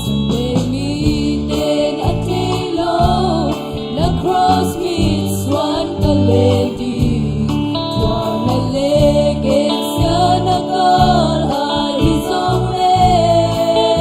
Sunday mite na thei lo, na cross mitsuan ka leh ding. Tua na leh gensia na kal ahi zong leh,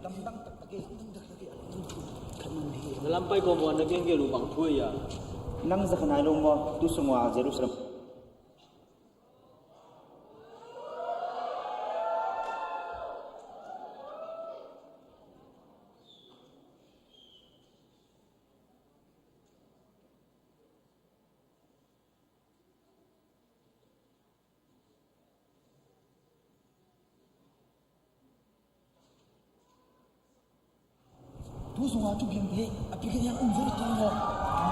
Lamdang taktak e. Lamdang taktak e. Khat man hi. Na lampai kawm ua na gengen uh bang thu hi a? Nang zakha nai lo maw, tu sung ua Jerusalem. Tu sungah thupiang te a pikin yang um zo ta maw?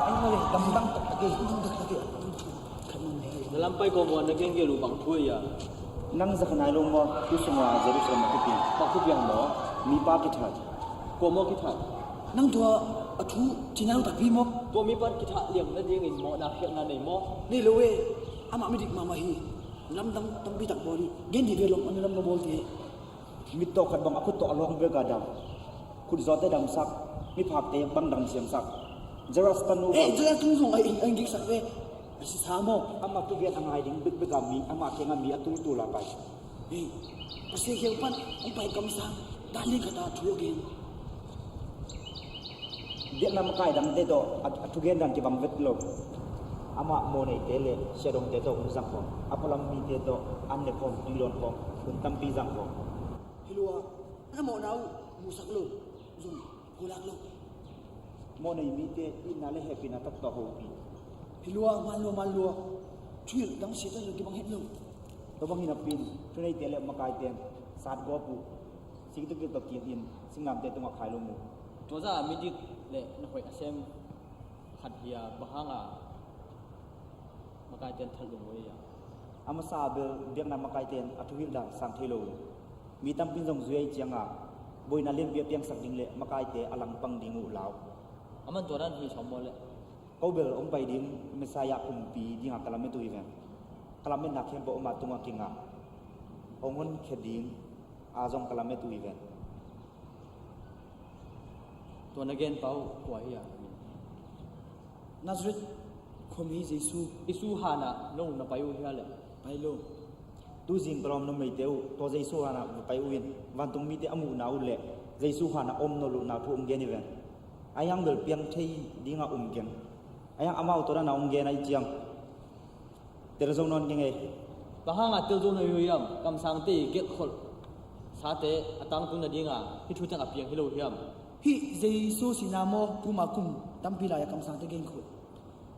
Ai maw le, lamdang taktak e. Lamdang taktak e. Na lampai kawm ua na gengen uh bang thu hi a? Nang zakha nai lo maw, tu sungah Jerusalem a thupiang. Bang thupiang maw? Mipa kithat. Kua maw kithat? Nang tua a thu ci nang takpi maw? Tua mipa kithat liang nadingin mawhna khialhna nei maw? Nei lo e. Amah midik mahmah hi. Lamdang tampi tak bawl hi. Gen dih ve lawm, a na lam na bawl te. Mittaw khat bang a khut tawh a lawng bek a dam. Khutzawhte damsak, miphakte bang dam siamsak. Jairus tanu. Eh, Jairus tanu zong a inn, a inn giksak ve. A sisa maw? Amah thugen a ngai ding bekbek a mi, amah kiangah mi a tultul a pai. Hei, Pasian kiang pan hong pai kamsang, dan ding khat a thu a gen. Biakna makai dangte tawh a, a thugen dan kibang vet lo. Amah mawhneite le siahdongte tawh hun zang khawm, a pualam mite tawh an ne khawm, tui dawn khawm, hun tampi zang khawm. Hi lua, na mawhna uh muhsak lo, zong pulak lo. Mawhnei mite itna le hehpihna tak tawh hopih. Hi lua, man lua, man lua. Thuhilh dang siate lo kibang het lo. Tua bangin a pin, thuneite le makaite in satgawp uh. Sik tukik tawh kik in, singlamteh tungah khai lo mu. Tua zah midik le na hoih a sem khat hi a, bang hanga makaite in that lo mu hi a? A masa bel biakna makaite in a thuhilh dan sang thei lo uh. Mi tampi in zong zui ahih cianga boina lianpi a piangsak ding le makaite a langpang ding uh lau. A man tua dan hi sawm maw le? Ko bel hong pai ding Messiah kumpi dinga ka lamet uh hi ven. Ka lametna khempeuh ama tungah kinga, hong honkhia ding a zong ka lamet uh hi ven. Tua na genpa uh kua hi a? Nazareth khuami Jesu. Jesu hanah nong na pai uh hia le? Pai lo. Tuzing ka lawm numeite uh, tua Jesu hanah va pai uh in, vantung mite a muhna uh le Jesu hanah om nawn lohna thu hong gen hi ven. Ahi hang bel piang thei dinga um keng. Ahi hang amau tua dana hong gen ahih ciang tel zo nawn keng ei. Bang hanga tel zo na hi uh hiam? Kamsangte i gelhkholh sate a tangtung nadinga hih thu teng a piang hi lo hiam? Hih Jesu sihna maw, tuma kum tampi lai-a kamsangte genkholh.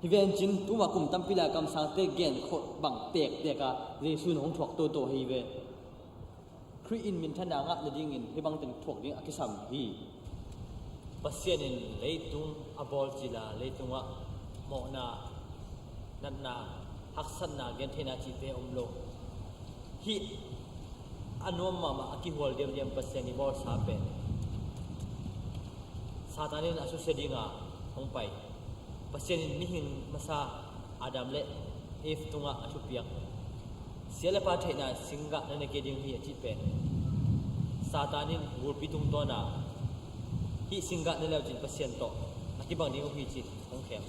Hi vencin, tuma kum tampi lai-a kamsangte genkholh bang tektek a Jesu in hong thuak toto hi ve. Khrih in minthanna ngah nadingin hih bangteng thuak ding a kisam hi. Pasian in leitung a bawl cila leitungah mawhna, natna, haksatna, gentheihna cihte om lo. Hih a nuam mahmah, a kihual diamdiam Pasian i bawlsa pen Satan in a susia dinga hong pai. Pasian in mihing masa Adam le Eve tungah a thupiak, sia le pha theihna singgah na ne kei ding hi a cih pen Satan in gulpi tungtawna hih singgah ne leucin Pasian tawh na kibang ding uh hi ci hong khem.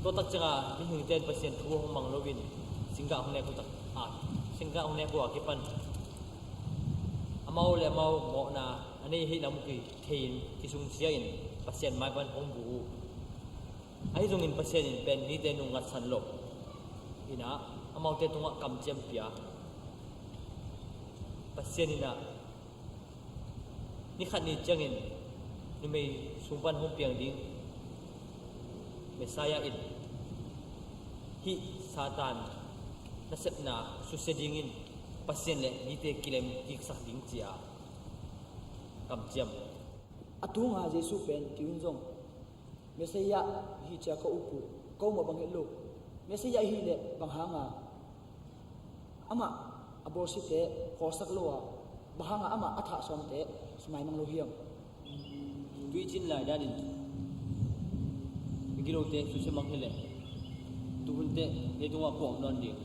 Tua tak cianga mihingte in Pasian thu hong mang loin singgah hong nek uh tak, ah, singgah hong nek uh a kipan amau le amau mawhna a nei ahih lam uh kithei in, kisungsia in Pasian maipan hong bu uh. Ahi zongin Pasian in pen nite nung ngatsan lo. Inah amaute tungah kamciam pia. Pasian inah ni khat ni ciangin numei sung pan hong piang ding Messiah in hih Satan nasepna susia dingin Pasian le nite kilem kiksak ding ci-a kamciam. A tunga Jesu pen kiun zong Messiah hi cia ka up uh, ko mah bang het lo. Messiah hi leh bang hanga amah a bawlsiate khawlsak lo a, bang hanga amah a thah sawmte sumaimang lo hiam? Tuicin lai danin migilote susia mang hileh tuhunte leitungah kuang nawn ding.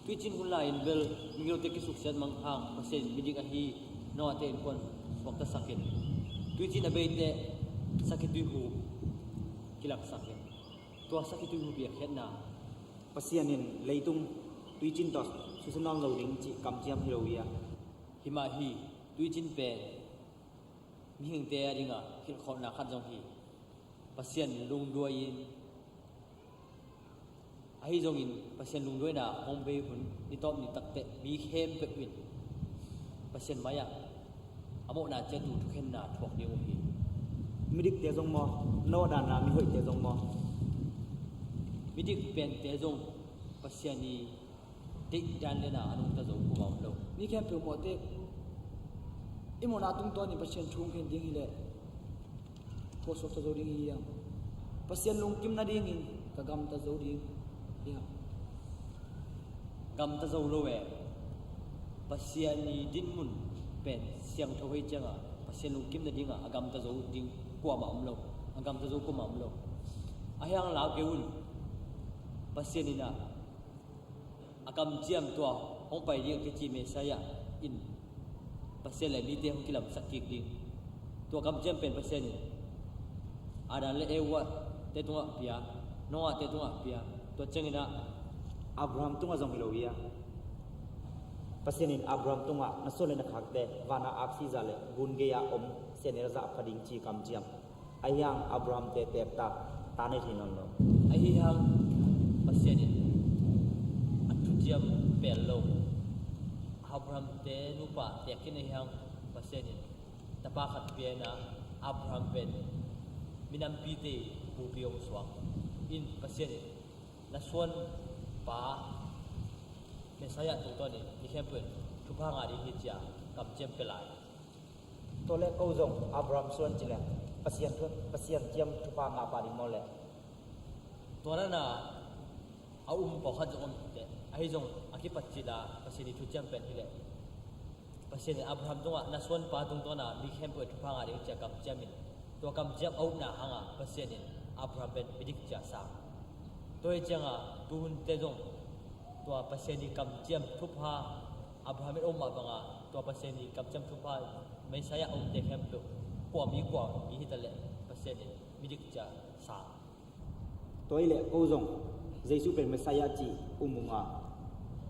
Tuicin hun lai-in bel migilote kisuksiat mang hang Pasian midik ahi Noah-te innkuan suaktasakin, tuicin a beite sakhi tuihu kilaksakin, tua sakhi tuihu piakkhiatna. Pasian in leitung tuicin tawh susia nawn lo ding cih kamciam hi lo hi a. Hi mah hi. Tuicin pen mihingte a dinga hilhkholhna khat zong hi. Pasian lungduai in, ahi zongin Pasian lungduaina hong bei hun nitawp nitakteh mi khempeuh in Pasian mai-ah a mawhna ciatu thukhenna thuak ding uh hi. Midikte zong maw, nawdana mihoihte zong maw? Midik pente zong Pasian i deihdan le na a nungta zo kuamah om lo. Mi khempeuh mawhte i mawhna tungtawnin Pasian thu hong khen ding hileh khuasuakta zo ding hi hiam? Pasian lungkim nadingin ka gamta zo ding hiam? Gamta zo lo e. Pasian i dinmun pen siangtho hei cianga Pasian lungkim nadinga a gamta zo ding kuamah om lo. A gamta zo kuamah om lo. Ahi hang lau kei un. Pasian in a a kamciam tua hong pai ding a kici Messiah in Pasian le mite hong kilamsak kik ding. Tua kamciam pen Pasian in Adam le Eva te tungah pia, Noah te tungah pia. Tua ciangin a Abraham tungah zong hi lo hi a, Pasian in Abraham tungah na suan le na khakte vana aksi zah le gun gei-a om sianel zah pha ding ci kamciam. Ahi hang Abraham te teek ta, ta nei thei nawn lo. Ahi hang Pasian in a thuciam pel lo. Abraham te nupa teek khin ahi hang Pasian in tapa khat pia in a, Abraham pen minampite bupi hong suak in Pasian in na suanpa Messiah tungtawnin mi khempeuh in thupha ngah ding hi ci-a kamciam pia lai. Tua leh ko zong Abraham suan ci leng Pasian thu, Pasian kiam thupha ngah pah ding maw leh? Tua dan a a um pawlkhat zong om hi teh. Ahi zong a kipat cil a Pasian i thuciam pen hi leh, Pasian in Abraham tungah na suanpa tungtawn a mi khempeuh in thupha ngah ding ci-a kamciam in, tua kamciam a upna hanga Pasian in Abraham pen midik ci-a sang. Tua hi cianga tuhunte zong tua Pasian i kamciam thupha Abraham in a um mah banga tua Pasian i kamciam thupha Messiah a umte khempeuh kua mi kua mi hi ta leh Pasian in midik ci-a sang. Tua hi leh ko zong Jesu pen Messiah ci um unga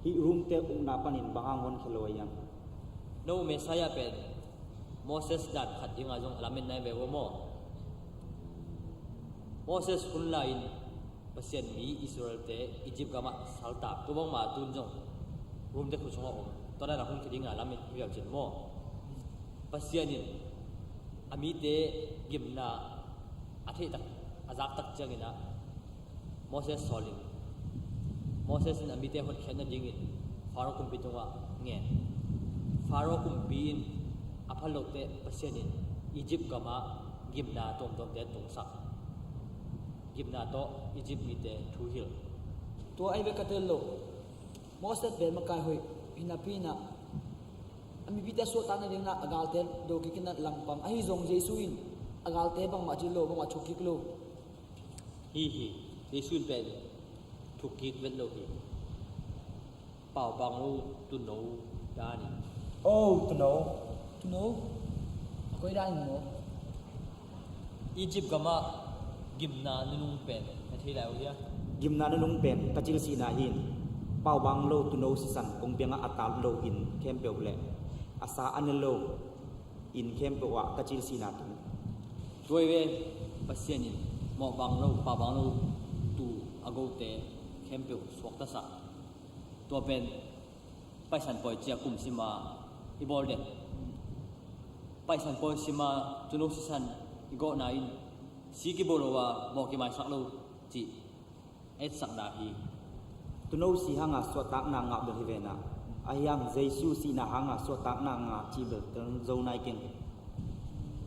hih Rom te ukna panin bang hang honkhia lo a hiam? No Messiah pen Moses dan khat dinga zong a lamen nai ve ua maw? Moses hun lai-in Pasian mi Israel-te Egypt gamah saltak tua bangma tun zong Rom te khut sungah om. Tua dan a hun kidinga lamen hi viau cin maw? Pasian in a mite gimna a theihtak a zaktak ciangin a Moses sawlin Moses in a mite hotkhiat nadingin Pharaoh kumpi tungah ngen. Pharaoh kumpi in a phal lohteh Pasian in Egypt gamah gimna tuamtuamte tungsak. Gimna tawh Egypt mite thuhilh. Tua ahi ve ka tel lo. Moses pen makai hoih hi napi-in a mipite suahtak nadingin a galte do kik in a langpang. Ahi zong Jesu in a galte bangmah cih lo, bangmah thuk kik lo. Hi hi. Jesu in pen thuk kik vet lo hi. Paubang lo tuuno danin. Oh, tuuno. Tuuno? A koi danin maw? Egypt gamah gimna nunung pen na thei lai uh hia? Gimna nunung pen ka cil sihna hi in, paubang lo tuuno sisan kong biangah a tat lo inn khempeuh le a sa a ne lo inn khempeuh ah ka cil sihna tung. Tua hi ve, Pasian in mawhbang lo, paubang lo tuu a gote khempeuh suaktasak. Tua pen Paisan pawi cia kum sima i bawl den. Paisan pawi sima tuuno sisan i gawhna in si kibawl lo a mawh kimaisak lo cih a etsakna hi. Tuuno si hanga suahtakna ngah bel hi vena, ahi hang Jesu sihna hanga suahtakna ngah cih bel tel zo nai keng.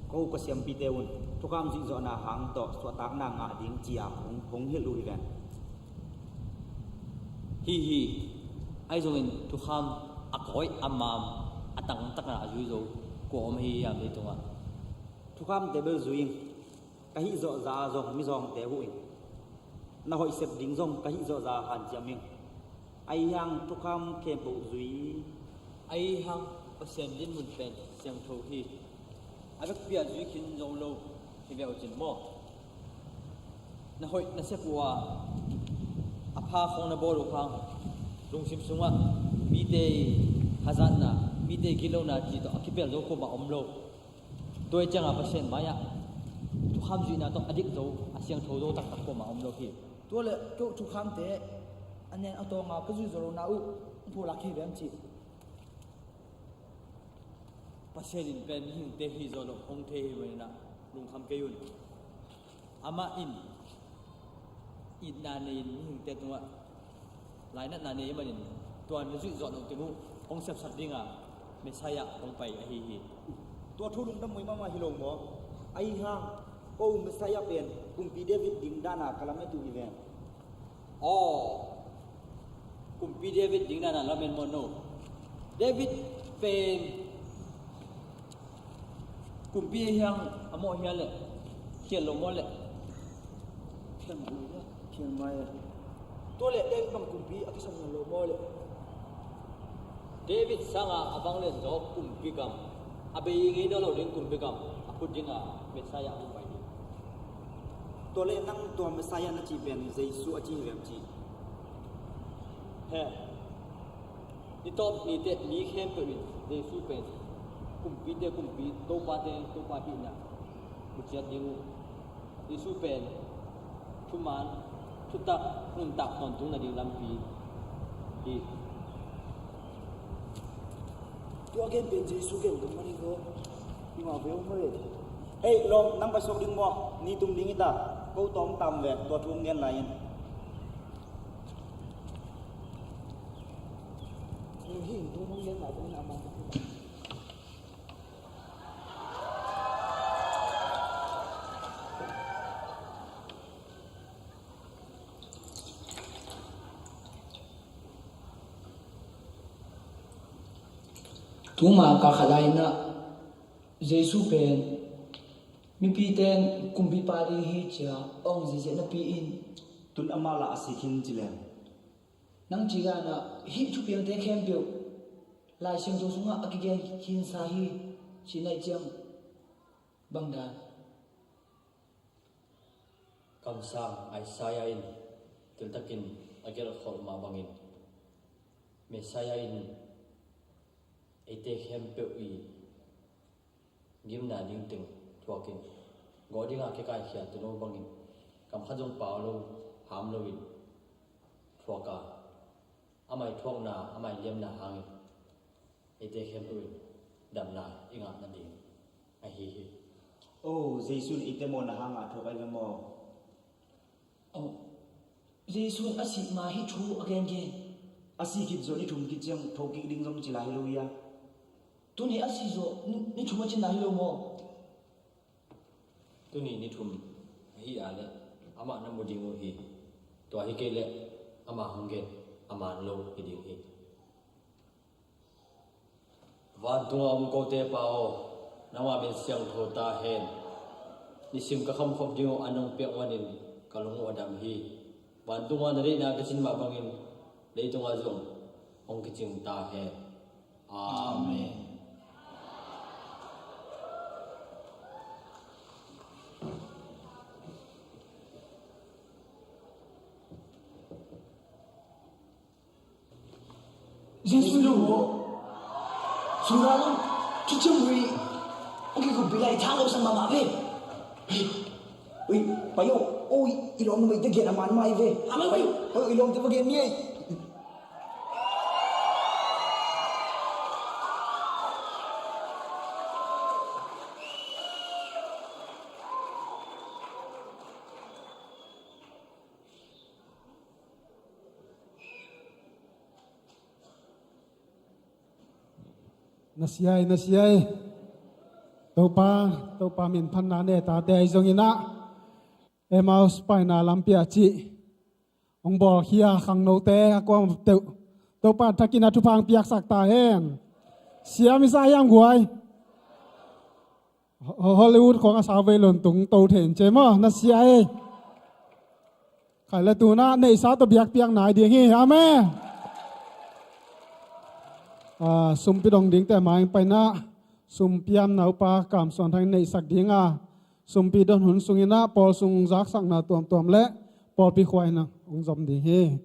Ko ka siampite un, thukham zuihzawhna hang tawh suahtakna ngah ding ci-a hong, hong hilh uh hi ven. Hi hi. Ahi zongin thukham a kawi a mam a tangtakna a zui zo kua om hi hiam leitungah? Thukham tebel zui in ka hih zawhza a zong mizawngte huh in. Na hoih sep ding zong ka hih zawhza hanciam in. Ahi hang thukham khempeuh zui. Ahi hang Pasian dinmun pen siangtho hi. A vekpi-a zui khin zo lo hi ve uh cin maw? Na hoih na sep uh a, a pha khong na bawl uh hang lungsim sungah mite i hazatna Mite gilo na ci tawh a kipel zo kuamah om lo. Tua hi ciangah Pasian mai-ah thukham zuihna tawh a dik zo, a siangtho zo taktak kuamah om lo hi. Tua le tua thukhamte a nen a tawnga ka zuih zo lo na uh, hong pulak hi bem cih. Pasian in pen mihingte hih zawh loh hong thei hi maninah lungkham kei un. Amah in itna nei-in mihingte tungah lainatna nei manin tua na zuih zawh loh teng uh hong sepsak dinga Messiah hong pai ahi hi. Tua thu lungdam muimama hi lo maw? Ahi hang ko Messiah pen kumpi David dingdana ka lamet uh hi ven. Aw, kumpi David dingdana lamet maw no? David pen kumpi ahi hang a mawh hia le? Khial lo maw le? Khial mah lo le. Khial mah e. Tua le David bang kumpi a kisam lo maw le? David sanga a bang le zaw kumpi gam, a bei ngei nawn lo ding kumpi gam a phut dinga Messiah hong pai ding. Tua le nang tua Messiah na cih pen Jesu a ci hi vem cih? He. Ni tawp ni teh mi khempeuh in Jesu pen kumpite kumpi, topate topa hihna mu ciat ding uh. Jesu pen thuman, thutak, nuntak tawntung nading lampi hi. Tua gen pen Jesu gen tung mani ko. Ima veu mare. Hei lawm, nang pai suak ding maw? Ni tum ding hi ta. Ko tawm tam ve, tua thu hong gen lai in. Hei, hei, thu hong gen lai in a mang. Tuma ka khat lai-inah Jesu pen mipite in kumpipa ding hi cia ong ziahziah napi in, tun amah lah a si khin ci leng. Nang ci ganah hih thupiangte khempeuh Lai Siangtho sungah a kigen khinsa hi ci naih ciang bang dan? Kamsang Isaiah in teltakin a gelhkholh mah bangin Messiah in eite khempeuh i gimna ding teng thuakin gawh dinga kikaikhia tulo bangin kam khat zong pau lo, ham loin thuak a, amah i thuakna, amah i liamna hangin eite khempeuh in damna i ngah nading ahi hi. Oh, Jesu in eite mawhna hangah thuak ahi ve maw? Oh, Jesu in a sih ma hih thu a gengen. A sih khit zawh ni thum khit ciang thokik ding zong ci lai hi lo hia? Tuni a sih zawh ni, ni thum a cin lai hi lo maw? Tuni ni thum ahi a leh amah na mu ding uh hi. Tua hi kei leh amah hong gen a man lo hi ding hi. Vantunga om kote Pa aw, nangma min siangtho ta hen. Nisim ka khamkhop ding uh an hong piak manin ka lung uh a dam hi. Vantunga na deihna kicin mah bangin leitunga zong hong kicing ta hen. Amen. Jesu lo maw? Sura lo, thuciam hui. Ong kikhop bila i thang lo sang mahmah ve. Ui, pai o. Ui, i lawm numei te gen a man mai ve. Pai o, i lawm te va gen ni ei. Na sia ei, na sia ei. Topa, Topa min phatna ne tate ahi zongin ah Emmaus paina lampi ah cih hong bawlkhia khangnote a kuam teuh Topa thakin a thupha hong piaksak ta hen. Siam i sa hiam guai? Ho-, Hollywood khong a sau vei lon tung to thei in ce maw, na sia ei. Khai le tuna neihsa tawh biakpiak nai ding hi. Amen. Ah, sumpi dong dingte mai paina sumpiamna upa Kam Suan Thang in neihsak dinga sumpi don hun sungin ah pawl sung zaksakna tuamtuam le pawlpi khua in ah hong zom ding hi.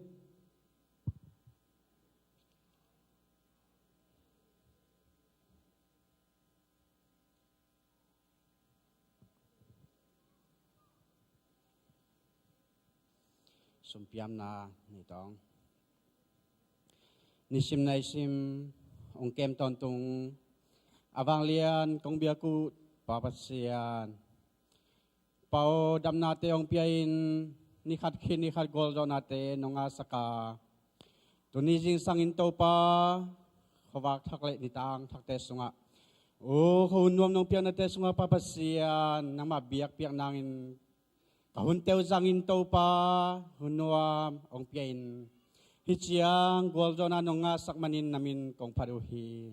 Sumpiamna ni tawng. Nisim naisim hong kem tawntung a vanglian kong biak uh Pa Pasian, Pa aw, damnate hong pia-in, ni khat khit ni khat gualzawhnate nong ngahsak a, tuni zingsangin Topa, khuavak thak le nitang thakte sungah, o, khuanuam nong piaknate sungah Pa Pasian, nangmah biakpiak nangin ka hunte uh zangin Topa, hunuam hong pia-in, hih ciang gualzawhna nong ngahsak manin na min kong phat uh hi.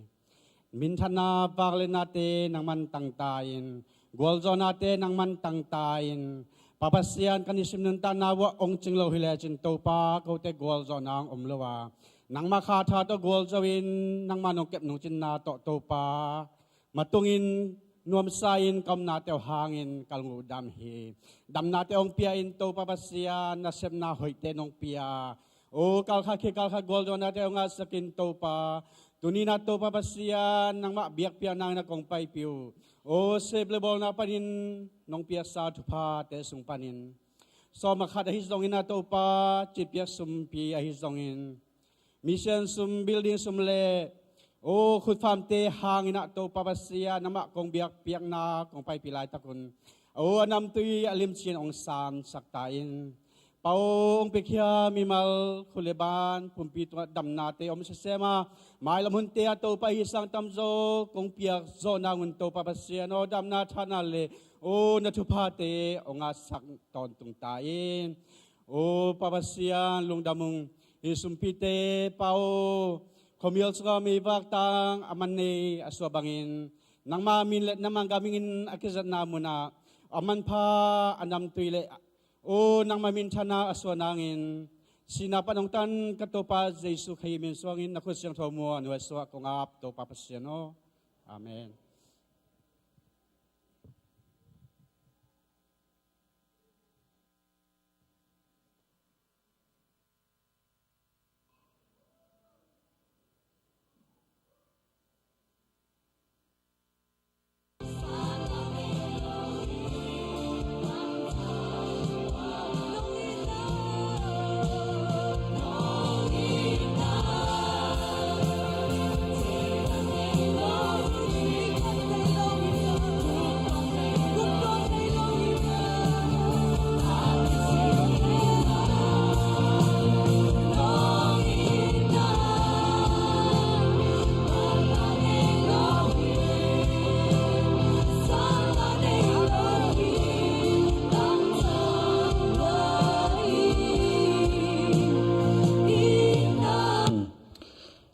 Minthanna, vaklehnate nangman tangta in, gualzawhnate nangman tangta in, Pa Pasian, ka nisim nuntakna uah hong cing lo hi lecin Topa, kote gualzawhna hong om lo a, nangmah kha tha tawh gualzo in, nangmah nong kep nong cinna tawh Topa, matungin nuamsa in ka omnate uh hangin ka lung uh dam hi. Damnate hong pia in Topa Pasian, na sepna hoihte nong pia. O, kalkhat khit kalkhat gualzawhnate hong ngahsak in Topa, tuni-in ah Topa Pasian, nangmah biakpiak nangin ah kong paipih uh. O, sep le bawlna panin nong piaksa thuphate sung panin, sawm a khat ahi zongin ah Topa, cipiak sumpi ahi zongin, mission sum, building sum le, o, khutfamte hangin ah Topa Pasian, nangmah kong biakpiakna kong paipih laitak un, o, a namtui a limci-in hong samsak ta in. Pa aw, hong piakhia mimal, khut le ban, pumpi tungah damnate om semsem a, mailam hunte ah Topa, hih sang tamzaw kong piak zawh nang un Topa Pasian aw, damna, thahna le, o, na thuphate hong ngahsak tawntung ta in. O Pa Pasian, lungdam ung. Hih sumpite, Pa aw, khuamial sungah meivak tang a man nei a suah bangin, nangma min le nangma gam mingin a kizatna munah a manpha, a namtui le, o, nangma minthanna a suah nangin, sihna pan hong tan ka Topa Jesuh Khazih min suangin, na khut siangtho muanhuai sungah kong ap, Topa Pasian aw. Amen.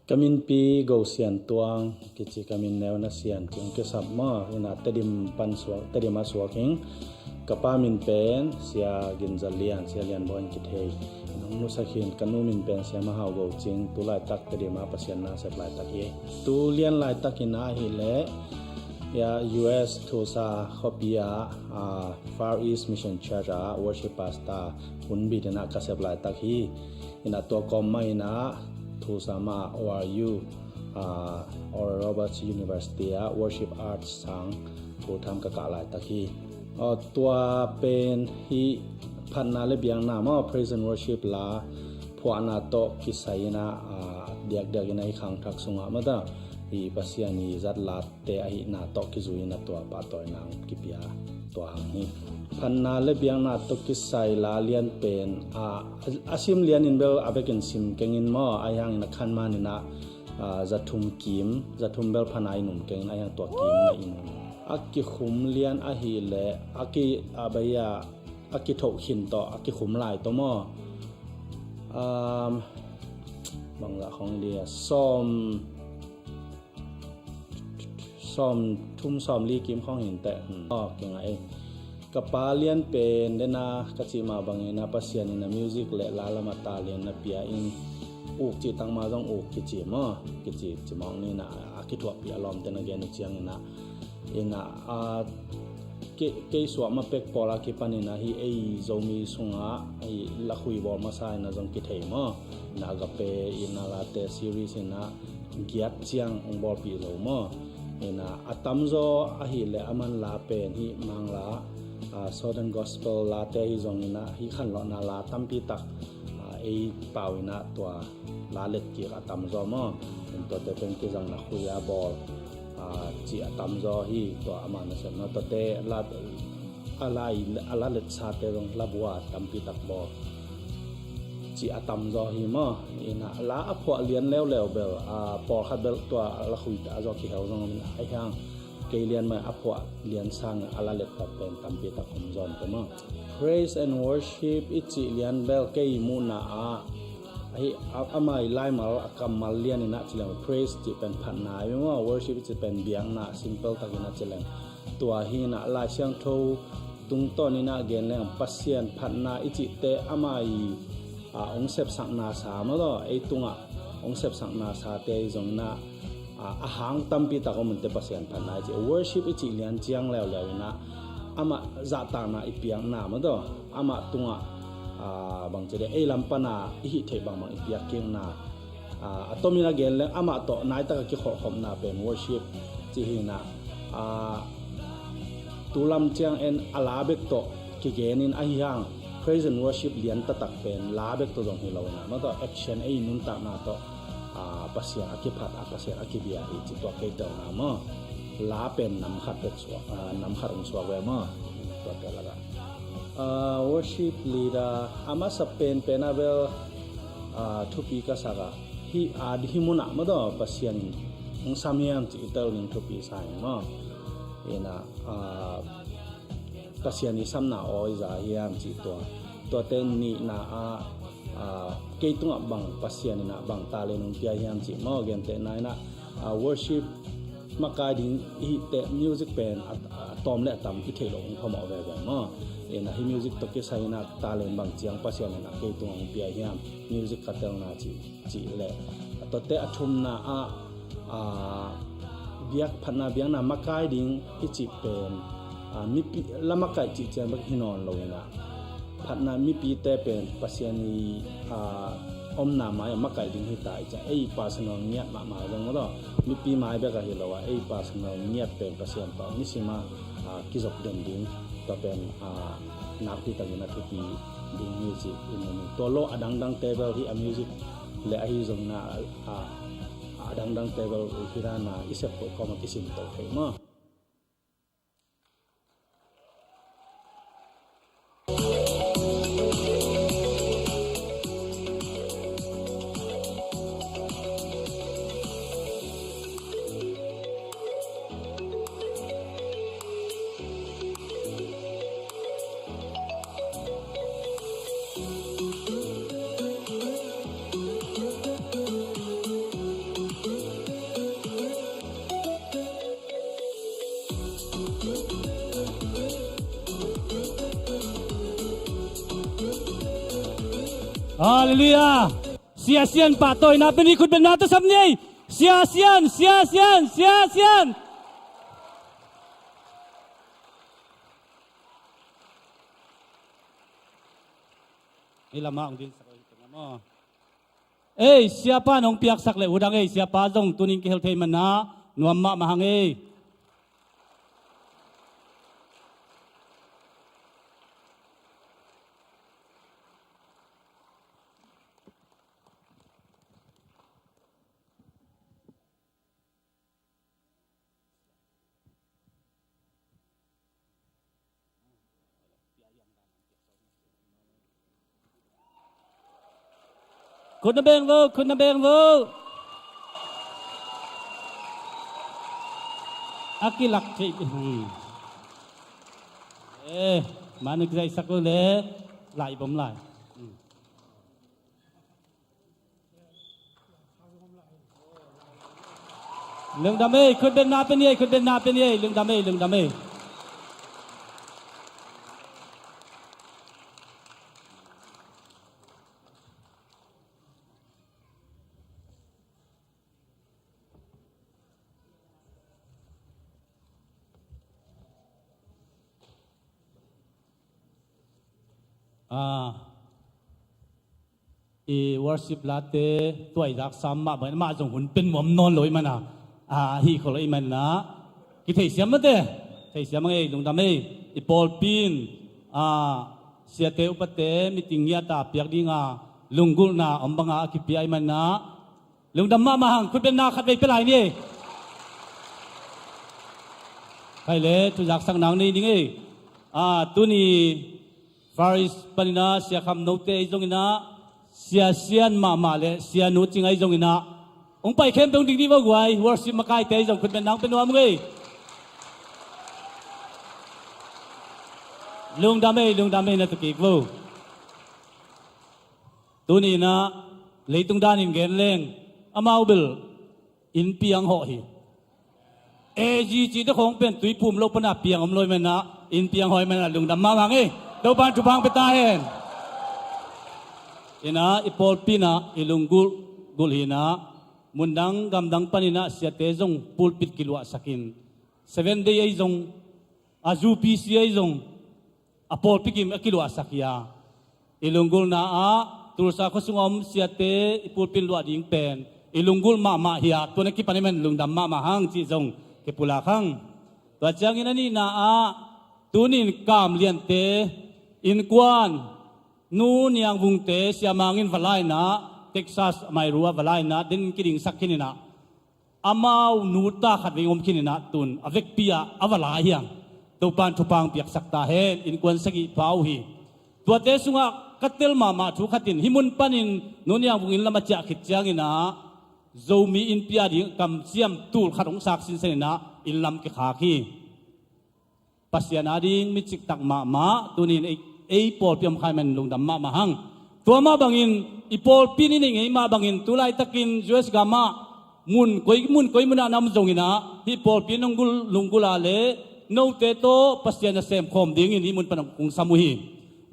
Ka minpi Go Sian Tuang kici, ka min neu na Sian kong kisap maw. Ina Tedim pan suak, Tedim a suak hing. Ka pa min pen Sia Gin Za Lian, Sia Lian Bawi in kithei. Nong nusia khin ka nu min pen Sia Mahau Go Cing, tu laitak Tedim a Pasian na sep laitak hi. Tu lian laitak ina hileh, ya, U S Tulsa khuapi ah, ah, Far East Mission Church ah worship pastor hun bit ina ka sep laitak hi. Ina tua kawm mah ina Tulsa mah O R U, ah, Oral Roberts University ah worship arts sang full time ka kah laitak hi. Ah, tua pen hih phatna le biakna maw, praise and worship la phuahna tawh kisai ina, ah, diakdiak ina hih khangthak sungah mata hih Pasian i zat la te ahihna tawh kizui ina tua pahtawi nang kipia tua hang hi. Phatna le biakna tawh kisai la lian pen, ah, a, a sim lian in bel a vekin sim keng in maw, ahi hangin a khan man ina, ah, zathum kim, zathum bel phatna in um keng in, ahi hang tua kim na in um. A kikhum lian ahileh a ki, a bai a, a kithoh khin tawh, a kikhum lai tawh maw. Um, bangzah khong dia, sawm, sawm thum sawm li kim khong hin teh. Hmm. Aw, kingai. Ka pa lian pen dena ka cih mah bangin a Pasian in a music le la lam a talent na pia in, uk cih tang mah zong uk kici maw, kici ci mawk ni na, a kithuahpih a lawmte na gen uh ciangin a, ina, a, kei, kei suah ma pek pawl a kipan ina hih ei Zomi sungah hih lakhui bawl masa ina zong kithei maw. Ina Agape ina late series ina giat ciang hong bawlpih zo maw. Ina a tamzaw ahileh a man la pen hih Mangla, a, Southern Gospel late ahi zongin a hih khanlawhna la tampi tak Ei pau in ah tua la let kik a tamzaw maw. Tuate pen kizang na khui a bawl, a, cih a tamzaw hi tua ama nasem maw. Tuate la, a la, a la letsate zong la bua tampi tak bawl cih a tamzaw hi maw. In ah la a phuah lian leuleu bel, a, pawlkhat bel tua la khuite a zaw kihel zong om in ah, ahi hang kei lian mai a phuah lian sang a la let tak pen tampi tak om zaw in te maw. Praise and worship i cih lian bel kei muhna ah, ahi, a, ama i laimal a kammal lian in ah ci leng praise cih pen phatna hi maw, worship i cih pen biakna, simple tak in ah ci leng. Tua hi in ah Lai Siangtho tungtawn in ah gen leng Pasian phatna i cihte ama i, a, hong sepsakna sa maw, ei tungah hong sepsakna sate zong in ah, a, a hang tampi tak om in te Pasian phatna i cih, worship i cih lian ciang leuleu in ah amah zahtakna i piakna maw, amah tungah, a, bang ci ding, ei lam pan a i hih theih bangbang i piak kikna, a, a tomin a gen leng amah tawh naitak a kikholhkhopna pen worship cih hi in ah, a, tu lam ciang en a la bek tawh kigen in, ahi hang praise and worship lian taktak pen la bek tawh zong hi lo in ah, maw, tua action, ei nuntakna tawh, a, Pasian a kiphat, a, Pasian a kibia hi cih tua kei telna maw. La pen nam khat bek suak, a, nam khat hong suak ve maw. Tuate lakah, a, worship leader a masa penpen a bel, a, thupi ka sak ah, hih, a, hih munah maw, tua Pasian in hong sam hiam cih i tel ding thupi sa hi maw. In ah, a, Pasian i samna aw i za hiam cih tua. Tuate nihna ah, a, kei tungah bang Pasian in ah bang talent hong pia hiam cih maw, gentehna in ah, a, worship makai ding i hih teh music pen a, a tawm le a tam i theih loh hong phamawh veve maw. In ah hih music tawh kisai in ah talent bang ciang Pasian in ah kei tungah hong pia hiam, music ka telna cih, cih leh. Tuate a thumna ah, a, biak, phatna biakna makai ding i cih pen, a, mipi la makaih cih ciang bek hi nawn lo in ah, phatna mipite pen Pasian i, a, omna mai-ah makaih ding hi ta i ciang, ei personal ngiat mahmah zong maw, mipi mai bek ahi lo a, ei personal ngiat pen Pasian tawh nisim a, a, kizop den ding, tua pen, a, nakpi takin a thupi ding hi cih i mu hi. Tua lo a dangdangte bel hih a music le ahi zongin ah, a, a dangdangte bel hih dan a i sep kawm a kisim to thei maw. Halleluiah. Sia Sian pahtawina pen i khutbetna tasam ni ei. Sia Sian, Sia Sian, Sia Sian. Ei lamah hong dinsak ei, tengah maw. Ei, siapa nong piaksak le udang ei, siapa zong tunin kihel thei mana nuam mahmah hang ei. Khut na beng vo, khut na beng vo. A kilak thei. Hmm. Eh, manu kizai sak lo le. Lai bom lai. Hmm. Lungdam ei, khutbetna pe ni ei, khutbetna pe ni ei, lungdam ei, lungdam ei. Ah, i worship late tuai zak sam mah bang, mah zong hun pen muam nawn lo i mana. Ah, hi kho lo i mana. Kitheisiam mate. Theisiam ang ei, lungdam ei. I pawlpi in, ah, siate upate meeting ngiat a piak ding a lunggulhna om banga a kipia ahih manin ah lungdam mahmah hang. Khutbetna khatvei pia lai ni. Khai le thuzaksak nang nei ding ei. Ah, tuni Far East panin ah Sia Kham Note ahi zongin ah, Sia Sian mahmah le Sia Nu Cing ahi zongin ah, hong pai khempeuh hong ding dih vo guai. Worship makaite ahi zong khutbetna hong pia nuam ung ei. Lungdam ei, lungdam ei na tu kik vo. Tuni in ah leitung danin gen leng amau bel inn piang hawh hi. A G C te khawng pen tuiphum lo pana piang om lo ahih manin ah, inn piang hawh ahih manin ah lungdam mahmah hang ei. Topa'n thupha hong pia ta hen. In ah i pawlpi in ah i lunggulh gulh hi in ah, mundang gamdang panin ah siate zong pulpit kiluahsak in, Seven Day ahi zong, a U P C ahi zong, a pawlpi kim a kiluahsak hi a, i lunggulhna ah Tulsa khuasung a om siate i pulpit luah ding pen i lunggulh mahmah hi a, tua na kipan ahih manin lungdam mahmah hang cih zong kipulak hang. Tua ciangin a nihna ah, tuni in Kam Liante innkuan Nu Niang Vungte, Sia Mang in va la in ah, Texas Mairu ah va la in ah, den kidingsak khin in ah, amau nu ta khat vei om khin in ah, tun a vekpi ah a va la hi hang. Topa'n thupha hong piaksak ta hen. Innkuan sagih pha uh hi. Tuate sungah ka tel mahmah thu khat in, hih mun panin Nu Niang Vung inn lam a ciah khit ciangin ah, Zomi innpi a ding kamciam tul khat hong sak sinsen in ah inn lam kikhak hi. Pasian a ding mi ciktak mahmah, tuni in ei, ei pawlpi om kha ahih manin lungdam mahmah hang. Tua mah bangin i pawlpi in i neih ngei mah bangin tu laitakin U S gam ah mun koi mun koi mun ah na om zongin ah, hih pawlpi in lunggulh, lunggulh a leh note tawh Pasian nasem khawm dingin hih mun pan hong sam uh hi.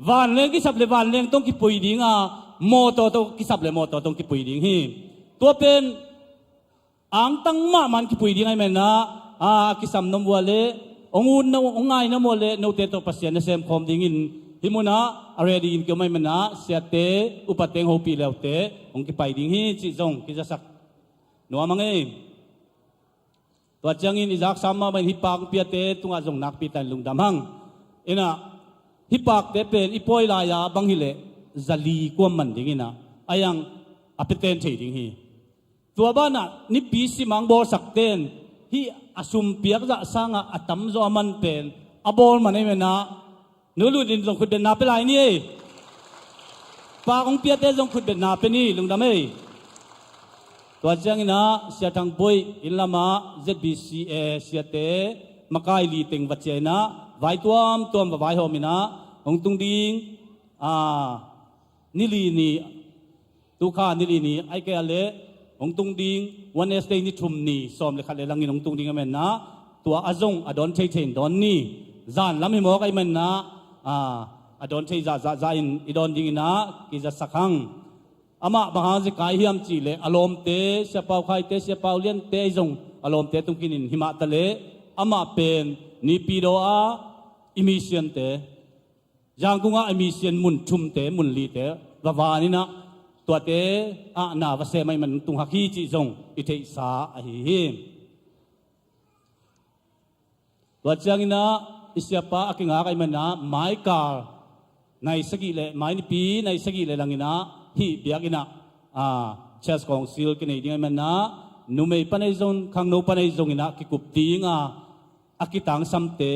Vanleng kisap leh vanleng tawh hong kipui ding a, mawtaw tawh kisap leh mawtaw tawh hong kipui ding hi. Tua pen angtang mahmah in kipui ding ahih manin ah, a kisam na om uh a leh, hong ut na, hong ngai na om uh a leh, note tawh Pasian nasem khawm dingin hih mun ah a ready in ki om ahih manin ah, siate upate hong hopih le uh teh hong kipai ding hi cih zong kizasak nuam hang ei. Tua ciangin i zaksa mahmah in hih pak hong piate tungah zong nakpi takin lungdam hang. In ah, hih pakte pen i pawi lai-a bang hi leh za li kuam man ding in ah, a iang a pia ten thei ding hi. Tua banah Nipi sim a hong bawlsakte in hih a sum piak zah sangah a tamzaw a man pen a bawl man ahih manin ah, Nu Lut in zong khutbetna pia lai ni ei. Pak hong piate zong khutbetna pia ni, lungdam ei. Tua ciangin ah Sia Thang Boih inn lam ah Z B C A siate makai li teng va ciah in ah, vai tuamtuam va vaihawm in ah, hong tung ding, ah, ni li ni, tu kha ni li ni, ahih kei a leh hong tung ding Wednesday ni thum ni, sawm le khat le lang in hong tung ding ahih manin ah, tua a zong a dawn thei thei in dawn ni. Zan lam hi mawk ahih manin ah, ah, a dawn thei zahzah in i dawn ding in ah kizasak hang. Amah bang hang zekai hiam cih leh, a lawmte, Sia Pau Khaite, Sia Pau Liante ahi zong, a lawmte tung khin in, hi mah ta leh amah pen Naypyidaw ah i missionte, Yangon ah i mission mun thumte, mun lite va van in ah, tuate ah na va sem ahih manin tung hak hi cih zong i theihsa ahi hi. Tua ciangin ah i siapa a kingak ahih manin ah, mai kal nai sagih le, mai nipi nai sagih le lang in ah, hih biakinn ah, ah, Church Council kinei ding ahih manin ah, numei pan ahi zong, khangno pan ahi zongin ah kikup ding a, a kitangsamte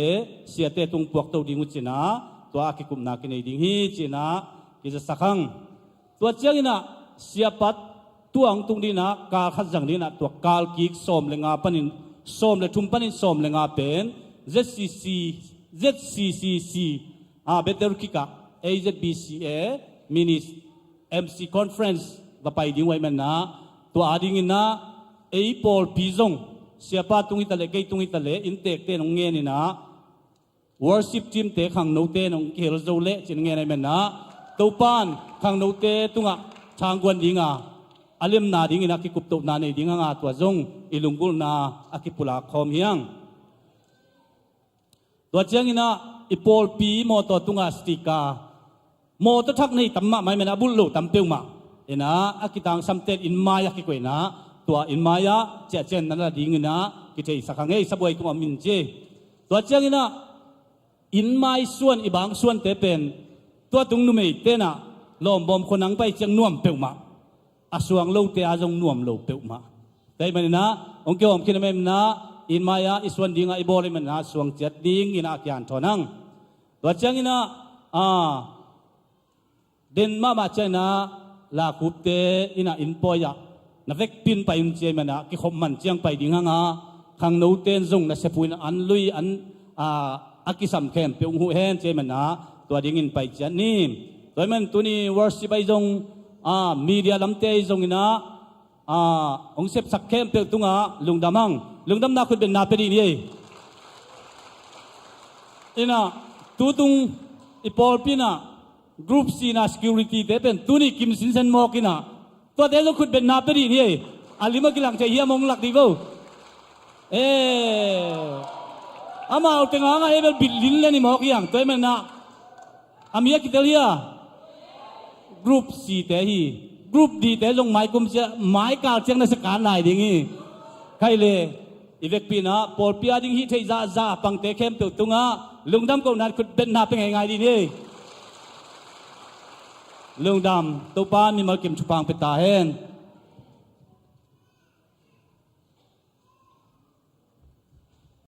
siate tung puakto ding uh ci-in ah, tua a kikupna kinei ding hi ci-in ah kizasak hang. Tua ciangin ah siapa tua hong tung ding in ah, kal khat zang ding in ah, tua kal kik sawm le nga panin, sawm le thum panin sawm le nga pen Z C C, Z C C C, ah, Bethel Kik ah, A Z B C A Minis M C Conference va pai ding uh ahih manin ah, tua a dingin ah ei pawlpi zong, siapa tung hi ta leh, kei tung hi ta leh, inntekte in hong ngen in ah, worship team te khangnote in hong kihel zo leh ci-in ngen ahih manin ah, Topa'n khangnote tungah thangguan ding a, a lemna dingin a kikuptohna nei ding hang a, tua zong i lunggulhna a kipulak khawm hi hang. Tua ciangin ah i pawlpi mawtaw tungah sticker, mawtaw thak nei tam mahmah ahih manin ah, a bulh lo tam peuhmah in ah, a kitangsamte in mai ah kikoih in ah, tua in mai ah ciahciah in na la dingin ah kitheisak hang ei, sabuai tungah om in ci. Tua ciangin ah inn mai suan, i bang suante pen tua tung numeite in ah Lawmbawm khua nang pai ciang nuam peuhmah, a suang lote a zong nuam lo peuhmah. Tua ahih maninah hong kihawm khin a, mah maninah inn mai-ah i suan dingah i bawl ahih maninah suang ciat dinginah a kian thawn hang. Tua cianginah a den mahmah cianginah lakhupte innah inn pawi-ah na vekpi-in pai un ci ahih maninah kikhop man ciang pai ding hanga, khangnote in zong na sephuh in an lui an a, a kisam khempeuh hong huh hen ci ahih maninah tua dingin pai ciat ni. Tua ahih manin tuni worship ahi zong a, media lamte ahi zonginah a, hong sepsak khempeuh tungah lungdam hang. Lungdamna khutbetna pia dih ni ei. Innah tutung i pawlpi innah group C na security te pen tuni kim sinsen mawk innah tuate zong khutbetna pia dih ni ei. A lim a kilang thei hiam, hong lak dih vo. Eh, amau teng hangah ei bel bitlin le ni mawk hiang. Tua ahih maninah a mi a kitel hia? Group C te hi. Group D te zong maikum ciang, maikal ciang na sia kan lai ding hi. Khai le i vekpi innah pawlpi a ding hih theih zahzah pangte khempeuh tungah lungdam kohna khutbetna pia ngeingai dih ni. Lungdam. Topa mimal kim thupha hong pia ta hen.